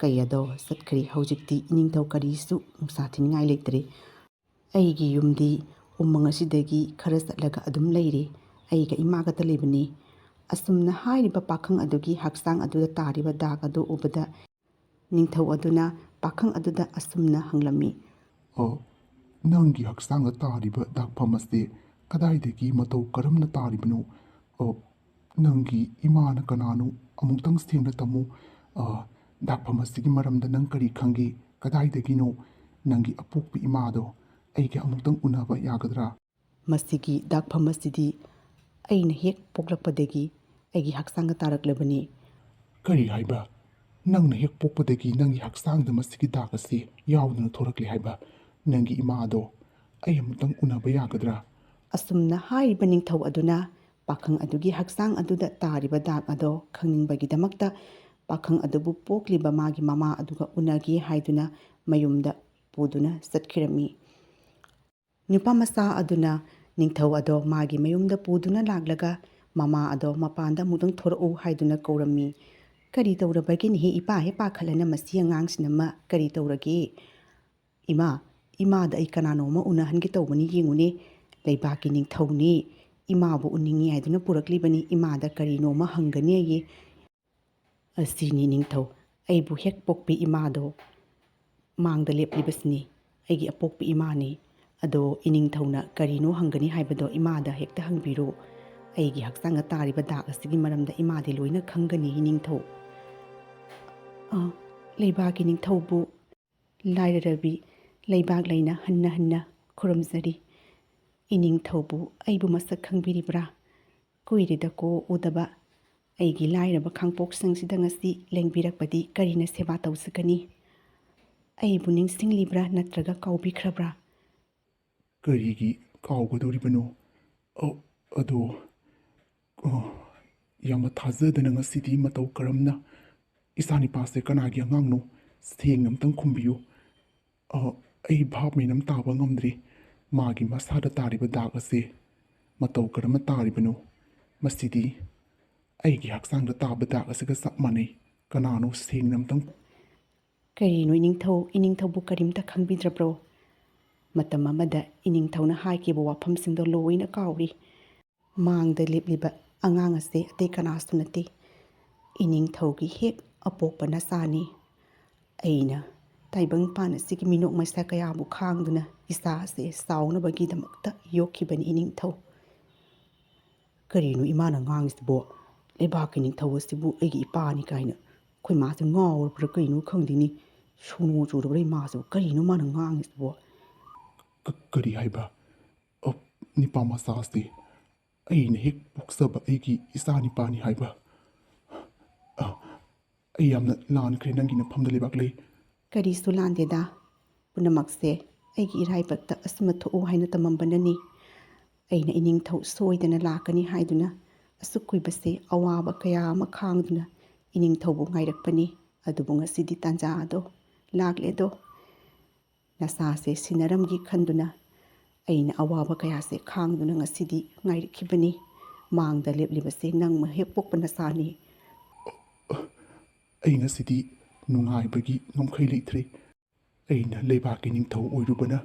ꯀꯩ ꯑꯗꯣ ꯆꯠꯈ꯭ꯔꯦ꯫ ꯍꯧꯖꯤꯛꯇꯤ ꯏꯅꯤꯡꯊꯧ ꯀꯔꯤꯁꯨ ꯅꯨꯡꯁꯥ ꯊꯤꯅꯤꯡꯉꯥꯏ ꯂꯩꯇ꯭ꯔꯦ꯫ ꯑꯩꯒꯤ ꯌꯨꯝꯗꯤ ꯎꯃꯪ ꯑꯁꯤꯗꯒꯤ ꯈꯔ ꯆꯠꯂꯒ ꯑꯗꯨꯝ ꯂꯩꯔꯦ꯫ ꯑꯩꯒ ꯏꯃꯥ ꯈꯛꯇ ꯂꯩꯕꯅꯤ"꯫ ꯑꯁꯨꯝꯅ ꯍꯥꯏꯔꯤꯕ ꯄꯥꯈꯪ ꯑꯗꯨꯒꯤ ꯍꯛꯆꯥꯡ ꯑꯗꯨꯗ ꯇꯥꯔꯤꯕ ꯗꯥꯛ ꯑꯗꯨ ꯎꯕꯗ ꯅꯤꯡꯊꯧ ꯑꯗꯨꯅ ꯄꯥꯈꯪ ꯑꯗꯨꯗ ꯑꯁꯨꯝꯅ ꯍꯪꯂꯝꯃꯤ꯫ "ꯑ, ꯅꯪꯒꯤ ꯍꯛꯆꯥꯡꯗ ꯇꯥꯔꯤꯕ ꯗꯥꯛꯐꯝ ꯑꯁꯤ ꯀꯗꯥꯏꯗꯒꯤ, ꯃꯇꯧ ꯀꯔꯝꯅ ꯇꯥꯔꯤꯕꯅꯣ? ꯑ, ꯅꯪꯒꯤ ꯏꯃꯥꯅ ꯀꯅꯥꯅꯣ? ꯑꯃꯨꯛꯇꯪ ꯁꯦꯡꯅ ꯇꯝꯃꯨ꯫ ꯑ, ꯗꯥꯛꯐꯝ ꯑꯁꯤꯒꯤ ꯃꯔꯝꯗ ꯅꯪ ꯀꯔꯤ ꯈꯪꯒꯦ? ꯀꯗꯥꯏꯗꯒꯤꯅꯣ? ꯅꯪꯒꯤ ꯑꯄꯣꯛꯄ ꯏꯃꯥꯗꯣ ꯑꯩꯒ ꯑꯃꯨꯛꯇꯪ ꯎꯅꯕ ꯌꯥꯒꯗ꯭ꯔꯥ?" "ꯃꯁꯤꯒꯤ ꯗꯥꯛꯐꯝ ꯑꯁꯤꯗꯤ ꯑꯩꯅ ꯍꯦꯛ ꯄꯣꯛꯂꯛꯄꯗꯒꯤ ꯑꯩꯒꯤ ꯍꯛꯆꯥꯡꯗ ꯇꯥꯔꯛꯂꯕꯅꯤ"꯫ "ꯀꯔꯤ ꯍꯥꯏꯕ? ꯅꯪꯅ ꯍꯦꯛ ꯄꯣꯛꯄꯗꯒꯤ ꯅꯪꯒꯤ ꯍꯛꯆꯥꯡꯗ ꯃꯁꯤꯒꯤ ꯗꯥꯛ ꯑꯁꯤ ꯌꯥꯎꯗꯨꯅ ꯊꯣꯔꯛꯂꯦ ꯍꯥꯏꯕ? ꯅꯪꯒꯤ ꯏꯃꯥꯗꯣ ꯑꯩ ꯑꯃꯨꯛꯇꯪ ꯎꯅꯕ ꯌꯥꯒꯗ꯭ꯔꯥ?" ꯑꯁꯨꯝꯅ ꯍꯥꯏꯔꯤꯕ ꯅꯤꯡꯊꯧ ꯑꯗꯨꯅ ꯄꯥꯈꯪ ꯑꯗꯨꯒꯤ ꯍꯛꯆꯥꯡ ꯑꯗꯨꯗ ꯇꯥꯔꯤꯕ ꯗꯥꯛ ꯑꯗꯣ ꯈꯪꯅꯤꯡꯕꯒꯤꯗꯃꯛꯇ ꯄꯥꯈꯪ ꯑꯗꯨꯕꯨ ꯄꯣꯛꯂꯤꯕ ꯃꯥꯒꯤ ꯃꯃꯥ ꯑꯗꯨꯒ ꯎꯅꯒꯦ ꯍꯥꯏꯗꯨꯅ ꯃꯌꯨꯝꯗ ꯄꯨꯗꯨꯅ ꯆꯠꯈꯤꯔꯝꯃꯤ꯫ ꯅꯨꯄꯥ ꯃꯆꯥ ꯑꯗꯨꯅ ꯅꯤꯡꯊꯧ ꯑꯗꯣ ꯃꯥꯒꯤ ꯃꯌꯨꯝꯗ ꯄꯨꯗꯨꯅ ꯂꯥꯛꯂꯒ ꯃꯃꯥ ꯑꯗꯣ ꯃꯄꯥꯟꯗ ꯑꯃꯨꯛꯇꯪ ꯊꯣꯔꯛꯎ ꯍꯥꯏꯗꯨꯅ ꯀꯧꯔꯝꯃꯤ꯫ "ꯀꯔꯤ ꯇꯧꯔꯕꯒꯦꯅꯦꯍꯦ ꯏꯄꯥ ꯍꯦꯛ ꯄꯥꯈꯠꯂꯅ ꯃꯁꯤ ꯑꯉꯥꯡꯁꯤꯅꯃ ꯀꯔꯤ ꯇꯧꯔꯒꯦ?" "ꯏꯃꯥ, ꯏꯃꯥꯗ ꯑꯩ ꯀꯅꯥꯅꯣꯝꯃ ꯎꯅꯍꯟꯒꯦ ꯇꯧꯕꯅꯤ, ꯌꯦꯡꯉꯨꯅꯦ꯫ ꯂꯩꯕꯥꯛꯀꯤ ꯅꯤꯡꯊꯧꯅꯦ꯫ ꯏꯃꯥꯕꯨ ꯎꯅꯤꯡꯉꯤ ꯍꯥꯏꯗꯨꯅ ꯄꯨꯔꯛꯂꯤꯕꯅꯤ꯫ ꯏꯃꯥꯗ ꯀꯔꯤꯅꯣꯝꯃ ꯍꯪꯒꯅꯤ ꯑꯩꯒꯤ꯫ ꯑꯁꯤꯅꯤ ꯅꯤꯡꯊꯧ, ꯑꯩꯕꯨ ꯍꯦꯛ ꯄꯣꯛꯄꯤ ꯏꯃꯥꯗꯣ ꯃꯥꯡꯗ ꯂꯦꯞꯂꯤꯕꯁꯤꯅꯤ꯫ ꯑꯩꯒꯤ ꯑꯄꯣꯛꯄꯤ ꯏꯃꯥꯅꯤ꯫ ꯑꯗꯣ ꯏꯅꯤꯡꯊꯧꯅ ꯀꯔꯤꯅꯣ ꯍꯪꯒꯅꯤ ꯍꯥꯏꯕꯗꯣ ꯏꯃꯥꯗ ꯍꯦꯛꯇ ꯍꯪꯕꯤꯔꯣ꯫ ꯑꯩꯒꯤ ꯍꯛꯆꯥꯡꯗ ꯇꯥꯔꯤꯕ ꯗꯥꯛ ꯑꯁꯤꯒꯤ ꯃꯔꯝꯗ ꯏꯃꯥꯗꯤ ꯂꯣꯏꯅ ꯈꯪꯒꯅꯤ ꯏꯅꯤꯡꯊꯧ꯫" ꯑ, ꯂꯩꯕꯥꯛꯀꯤ ꯅꯤꯡꯊꯧꯕꯨ ꯂꯥꯏꯔꯔꯕꯤ ꯂꯩꯕꯥꯛ ꯂꯩꯅ ꯍꯟꯅ ꯍꯟꯅ ꯈꯨꯔꯨꯝꯖꯔꯤ꯫ "ꯏꯅꯤꯡꯊꯧꯕꯨ ꯑꯩꯕꯨ ꯃꯁꯛ ꯈꯪꯕꯤꯔꯤꯕ꯭ꯔꯥ? ꯀꯨꯏꯔꯦꯗꯀꯣ ꯎꯗꯕ꯫ ꯑꯩꯒꯤ ꯂꯥꯏꯔꯕ ꯈꯥꯡꯄꯣꯛꯁꯤꯡꯁꯤꯗ ꯉꯁꯤ ꯂꯦꯡꯕꯤꯔꯛꯄꯗꯤ ꯀꯔꯤꯅ ꯁꯦꯕꯥ ꯇꯧꯖꯒꯅꯤ? ꯑꯩꯕꯨ ꯅꯤꯡꯁꯤꯡꯂꯤꯕ꯭ꯔꯥ ꯅꯠꯇ꯭ꯔꯒ ꯀꯥꯎꯕꯤꯈ꯭ꯔꯕ꯭ꯔꯥ?" "ꯀꯔꯤꯒꯤ ꯀꯥꯎꯒꯗꯧꯔꯤꯕꯅꯣ? ꯑ-, ꯑꯗꯣ, ꯑ, ꯌꯥꯝꯅ ꯊꯥꯖꯗꯅ ꯉꯁꯤꯗꯤ ꯃꯇꯧ ꯀꯔꯝꯅ ꯏꯆꯥꯅꯤꯄꯥꯁꯦ ꯀꯅꯥꯒꯤ ꯑꯉꯥꯡꯅꯣ? ꯁꯦꯡꯅ ꯑꯝꯇꯪ ꯈꯨꯝꯕꯤꯌꯨ꯫ ꯑ, ꯑꯩ ꯚꯥꯞ ꯃꯦꯟ ꯑꯃ ꯇꯥꯕ ꯉꯝꯗ꯭ꯔꯦ꯫ ꯃꯥꯒꯤ ꯃꯁꯥꯗ ꯇꯥꯔꯤꯕ ꯗꯥꯛ ꯑꯁꯦ ꯃꯇꯧ ꯀꯔꯝꯅ ꯇꯥꯔꯤꯕꯅꯣ? ꯃꯁꯤꯗꯤ ꯑꯩꯒꯤ ꯍꯛꯆꯥꯡꯗ ꯇꯥꯕ ꯗꯥꯛ ꯑꯁꯤꯒ ꯆꯞ ꯃꯥꯟꯅꯩ꯫ ꯀꯅꯥꯅꯣ ꯁꯦꯡꯅ ꯑꯝꯇꯪ" "ꯀꯔꯤꯅꯣ ꯏꯅꯤꯡꯊꯧ, ꯏꯅꯤꯡꯊꯧꯕꯨ ꯀꯔꯤꯝꯇ ꯈꯪꯕꯤꯗ꯭ꯔꯕ꯭ꯔꯣ? ꯃꯇꯝ ꯑꯃꯗ ꯏꯅꯤꯡꯊꯧꯅ ꯍꯥꯏꯈꯤꯕ ꯋꯥꯐꯝꯁꯤꯡꯗꯣ ꯂꯣꯏꯅ ꯀꯥꯎꯔꯤ꯫ ꯃꯥꯡꯗ ꯂꯦꯞꯂꯤꯕ ꯑꯉꯥꯡ ꯑꯁꯦ ꯑꯇꯩ ꯀꯅꯥꯁꯨ ꯅꯠꯇꯦ, ꯏꯅꯤꯡꯊꯧꯒꯤ ꯍꯦꯛ ꯑꯄꯣꯛꯄ ꯅꯆꯥꯅꯤ꯫ ꯑꯩꯅ ꯇꯥꯏꯕꯪ ꯄꯥꯟ ꯑꯁꯤꯒꯤ ꯃꯤꯅꯣꯛ ꯃꯩꯁꯥ ꯀꯌꯥꯕꯨ ꯈꯥꯡꯗꯨꯅ ꯏꯆꯥ ꯑꯁꯦ ꯆꯥꯎꯅꯕꯒꯤꯗꯃꯛꯇ ꯌꯣꯛꯈꯤꯕꯅꯤ ꯏꯅꯤꯡꯊꯧ꯫" "ꯀꯔꯤꯅꯣ ꯏꯃꯥꯅ ꯉꯥꯡꯉꯤꯁꯤꯕꯣ? ꯂꯩꯕꯥꯛꯀꯤ ꯅꯤꯡꯊꯧ ꯑꯁꯤꯕꯨ ꯑꯩꯒꯤ ꯏꯄꯥꯅꯤ ꯀꯥꯏꯅ꯫ ꯑꯩꯈꯣꯏ ꯃꯥꯁꯦ ꯉꯥꯎꯔꯕ꯭ꯔꯥ ꯀꯩꯅꯣ ꯈꯪꯗꯦꯅꯦ꯫ ꯁꯣꯅꯣ ꯆꯨꯔꯕ꯭ꯔꯥ ꯏꯃꯥꯁꯤꯕꯨ? ꯀꯔꯤꯅꯣ ꯃꯥꯅ ꯉꯥꯡꯉꯤꯁꯤꯕꯣ?" "ꯀ-, ꯀꯔꯤ ꯍꯥꯏꯕ? ꯑ, ꯅꯤꯄꯥ ꯃꯆꯥꯁꯦ ꯑꯩꯅ ꯍꯦꯛ ꯄꯣꯛꯆꯕ ꯑꯩꯒꯤ ꯏꯆꯥ ꯅꯤꯄꯥꯅꯤ ꯍꯥꯏꯕ? ꯑ, ꯑꯩ ꯌꯥꯝꯅ ꯂꯥꯟꯈ꯭ꯔꯦ ꯅꯪꯒꯤ ꯅꯐꯝꯗ ꯂꯩꯕꯥꯛ ꯂꯩ꯫" "ꯀꯔꯤꯁꯨ ꯂꯥꯟꯗꯦꯗ꯫ ꯄꯨꯝꯅꯃꯛꯁꯦ ꯑꯩꯒꯤ ꯏꯔꯥꯏꯕꯛꯇ ꯑꯁꯨꯝꯅ ꯊꯣꯛꯎ ꯍꯥꯏꯅ ꯇꯝꯃꯝꯕꯅꯅꯤ꯫ ꯑꯩꯅ ꯏꯅꯤꯡꯊꯧ ꯁꯣꯏꯗꯅ ꯂꯥꯛꯀꯅꯤ ꯍꯥꯏꯗꯨꯅ ꯑꯁꯨꯛ ꯀꯨꯏꯕꯁꯦ ꯑꯋꯥꯕ ꯀꯌꯥ ꯑꯃ ꯈꯥꯡꯗꯨꯅ ꯏꯅꯤꯡꯊꯧꯕꯨ ꯉꯥꯏꯔꯛꯄꯅꯤ꯫ ꯑꯗꯨꯕꯨ ꯉꯁꯤꯗꯤ ꯇꯥꯟꯖꯥ ꯑꯗꯣ ꯂꯥꯛꯂꯦꯗꯣ꯫ ꯅꯆꯥꯁꯦ ꯁꯤꯟꯅꯔꯝꯒꯦ ꯈꯟꯗꯨꯅ ꯑꯩꯅ ꯑꯋꯥꯕ ꯀꯌꯥꯁꯦ ꯈꯥꯡꯗꯨꯅ ꯉꯁꯤꯗꯤ ꯉꯥꯏꯔꯛꯈꯤꯕꯅꯤ꯫ ꯃꯥꯡꯗ ꯂꯦꯞꯂꯤꯕꯁꯤ ꯅꯪ ꯃꯍꯦꯛ ꯄꯣꯛꯄ ꯅꯆꯥꯅꯤ꯫ ꯑꯩ ꯉꯁꯤꯗꯤ ꯅꯨꯡꯉꯥꯏꯕꯒꯤ ꯉꯝꯈꯩ ꯂꯩꯇ꯭ꯔꯦ꯫ ꯑꯩꯅ ꯂꯩꯕꯥꯛꯀꯤ ꯅꯤꯡꯊꯧ ꯑꯣꯏꯔꯨꯕꯅ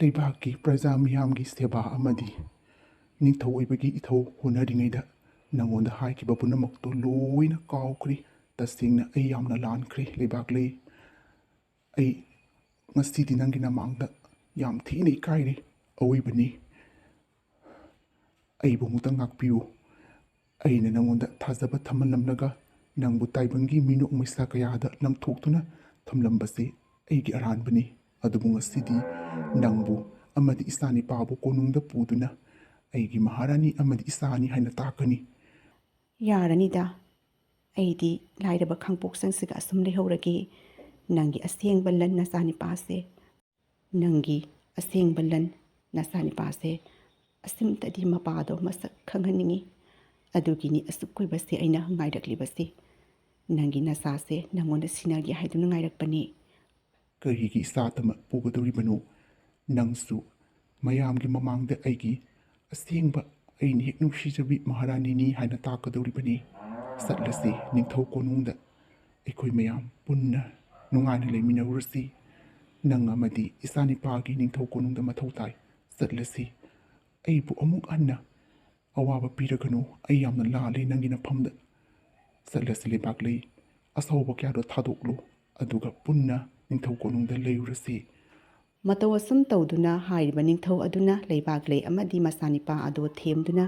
ꯂꯩꯕꯥꯛꯀꯤ ꯄ꯭ꯔꯖꯥ ꯃꯤꯌꯥꯝꯒꯤ ꯁꯦꯕꯥ ꯑꯃꯗꯤ ꯅꯤꯡꯊꯧ ꯑꯣꯏꯕꯒꯤ ꯏꯊꯧ ꯍꯣꯠꯅꯔꯤꯉꯩꯗ ꯅꯪꯉꯣꯟꯗ ꯍꯥꯏꯈꯤꯕ ꯄꯨꯝꯅꯃꯛꯇꯣ ꯂꯣꯏꯅ ꯀꯥꯎꯈ꯭ꯔꯦ꯫ ꯇꯁꯦꯡꯅ ꯑꯩ ꯌꯥꯝꯅ ꯂꯥꯟꯈ꯭ꯔꯦ, ꯂꯩꯕꯥꯛꯂꯩ꯫ ꯑꯩ ꯉꯁꯤꯗꯤ ꯅꯪꯒꯤ ꯅꯃꯥꯡꯗ ꯌꯥꯝ ꯊꯤꯅ ꯏꯀꯥꯏꯔꯦ꯫ ꯑꯋꯣꯏꯕꯅꯤ꯫ ꯑꯩꯕꯨ ꯑꯃꯨꯛꯇ ꯉꯥꯛꯄꯤꯌꯨ꯫ ꯑꯩꯅ ꯅꯪꯉꯣꯟꯗ ꯊꯥꯖꯕ ꯊꯝꯍꯜꯂꯝꯂꯒ ꯅꯪꯕꯨ ꯇꯥꯏꯕꯪꯒꯤ ꯃꯤꯅꯣꯛ ꯃꯩꯁꯥ ꯀꯌꯥꯗ ꯂꯪꯊꯣꯛꯇꯨꯅ ꯊꯝꯂꯝꯕꯁꯤ ꯑꯩꯒꯤ ꯑꯔꯥꯟꯕꯅꯤ꯫ ꯑꯗꯨꯕꯨ ꯉꯁꯤꯗꯤ ꯅꯪꯕꯨ ꯑꯃꯗꯤ ꯏꯆꯥꯅꯤꯄꯥꯕꯨ ꯀꯣꯅꯨꯡꯗ ꯄꯨꯗꯨꯅ ꯑꯩꯒꯤ ꯃꯍꯥꯔꯥꯅꯤ ꯑꯃꯗꯤ ꯏꯆꯥꯅꯤ ꯍꯥꯏꯅ ꯇꯥꯛꯀꯅꯤ꯫ ꯌꯥꯔꯅꯤꯗ, ꯑꯩꯗꯤ ꯂꯥꯏꯔꯕ ꯈꯥꯡꯄꯣꯛꯁꯪꯁꯤꯒ ꯑꯁꯨꯝ ꯂꯩꯍꯧꯔꯒꯦ꯫ ꯅꯪꯒꯤ ꯑꯁꯦꯡꯕ ꯂꯟ ꯅꯆꯥꯅꯤꯄꯥꯁꯦ, ꯅꯪꯒꯤ ꯑꯁꯦꯡꯕ ꯂꯟ ꯅꯆꯥꯅꯤꯄꯥꯁꯦ ꯑꯁꯤꯝꯇꯗꯤ ꯃꯄꯥꯗꯣ ꯃꯁꯛ ꯈꯪꯍꯟꯅꯤꯡꯉꯤ꯫ ꯑꯗꯨꯒꯤꯅꯤ ꯑꯁꯨꯛ ꯀꯨꯏꯕꯁꯦ ꯑꯩꯅ ꯉꯥꯏꯔꯛꯂꯤꯕꯁꯦ꯫ ꯅꯪꯒꯤ ꯅꯆꯥꯁꯦ ꯅꯪꯉꯣꯟꯗ ꯁꯤꯟꯅꯒꯦ ꯍꯥꯏꯗꯨꯅ ꯉꯥꯏꯔꯛꯄꯅꯤ꯫ ꯀꯔꯤꯒꯤ ꯏꯆꯥꯇꯃꯛ ꯄꯨꯒꯗꯧꯔꯤꯕꯅꯣ? ꯅꯪꯁꯨ ꯃꯌꯥꯝꯒꯤ ꯃꯃꯥꯡꯗ ꯑꯩꯒꯤ ꯑꯁꯦꯡꯕ, ꯑꯩꯅ ꯍꯦꯛ ꯅꯨꯡꯁꯤꯖꯕꯤ ꯃꯍꯥꯔꯥꯅꯤꯅꯤ ꯍꯥꯏꯅ ꯇꯥꯛꯀꯗꯧꯔꯤꯕꯅꯤ꯫ ꯆꯠꯂꯁꯤ ꯅꯤꯡꯊꯧ ꯀꯣꯅꯨꯡꯗ꯫ ꯑꯩꯈꯣꯏ ꯃꯌꯥꯝ ꯄꯨꯟꯅ ꯅꯨꯡꯉꯥꯏꯅ ꯂꯩꯃꯤꯟꯅꯔꯨꯔꯁꯤ꯫ ꯅꯪ ꯑꯃꯗꯤ ꯏꯆꯥꯅꯤꯄꯥꯒꯤ ꯅꯤꯡꯊꯧ ꯀꯣꯅꯨꯡꯗ ꯃꯊꯧ ꯇꯥꯏ꯫ ꯆꯠꯂꯁꯤ꯫ ꯑꯩꯕꯨ ꯑꯃꯨꯛ ꯍꯟꯅ ꯑꯋꯥꯕ ꯄꯤꯔꯒꯅꯨ꯫ ꯑꯩ ꯌꯥꯝꯅ ꯂꯥꯜꯂꯦ ꯅꯪꯒꯤ ꯅꯐꯝꯗ꯫ ꯆꯠꯂꯁꯤ ꯂꯩꯕꯥꯛꯂꯩ꯫ ꯑꯁꯥꯎꯕ ꯀꯌꯥꯗꯣ ꯊꯥꯗꯣꯛꯂꯨ, ꯑꯗꯨꯒ ꯄꯨꯟꯅ ꯅꯤꯡꯊꯧ ꯀꯣꯅꯨꯡꯗ ꯂꯩꯔꯨꯔꯁꯤ꯫ ꯃꯇꯧ ꯑꯁꯨꯝ ꯇꯧꯗꯨꯅ ꯍꯥꯏꯔꯤꯕ ꯅꯤꯡꯊꯧ ꯑꯗꯨꯅ ꯂꯩꯕꯥꯛꯂꯩ ꯑꯃꯗꯤ ꯃꯆꯥꯅꯤꯄꯥ ꯑꯗꯨ ꯊꯦꯝꯗꯨꯅ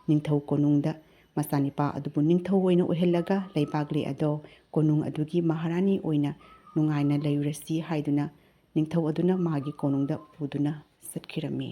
ꯅꯤꯡꯊꯧ ꯀꯣꯅꯨꯡꯗ ꯃꯆꯥꯅꯤꯄꯥ ꯑꯗꯨꯕꯨ ꯅꯤꯡꯊꯧ ꯑꯣꯏꯅ ꯑꯣꯏꯍꯜꯂꯒ ꯂꯩꯕꯥꯛꯂꯩ ꯑꯗꯣ ꯀꯣꯅꯨꯡ ꯑꯗꯨꯒꯤ ꯃꯍꯥꯔꯥꯅꯤ ꯑꯣꯏꯅ ꯅꯨꯡꯉꯥꯏꯅ ꯂꯩꯔꯨꯔꯁꯤ ꯍꯥꯏꯗꯨꯅ ꯅꯤꯡꯊꯧ ꯑꯗꯨꯅ ꯃꯥꯒꯤ ꯀꯣꯅꯨꯡꯗ ꯄꯨꯗꯨꯅ ꯆꯠꯈꯤꯔꯝꯃꯤ꯫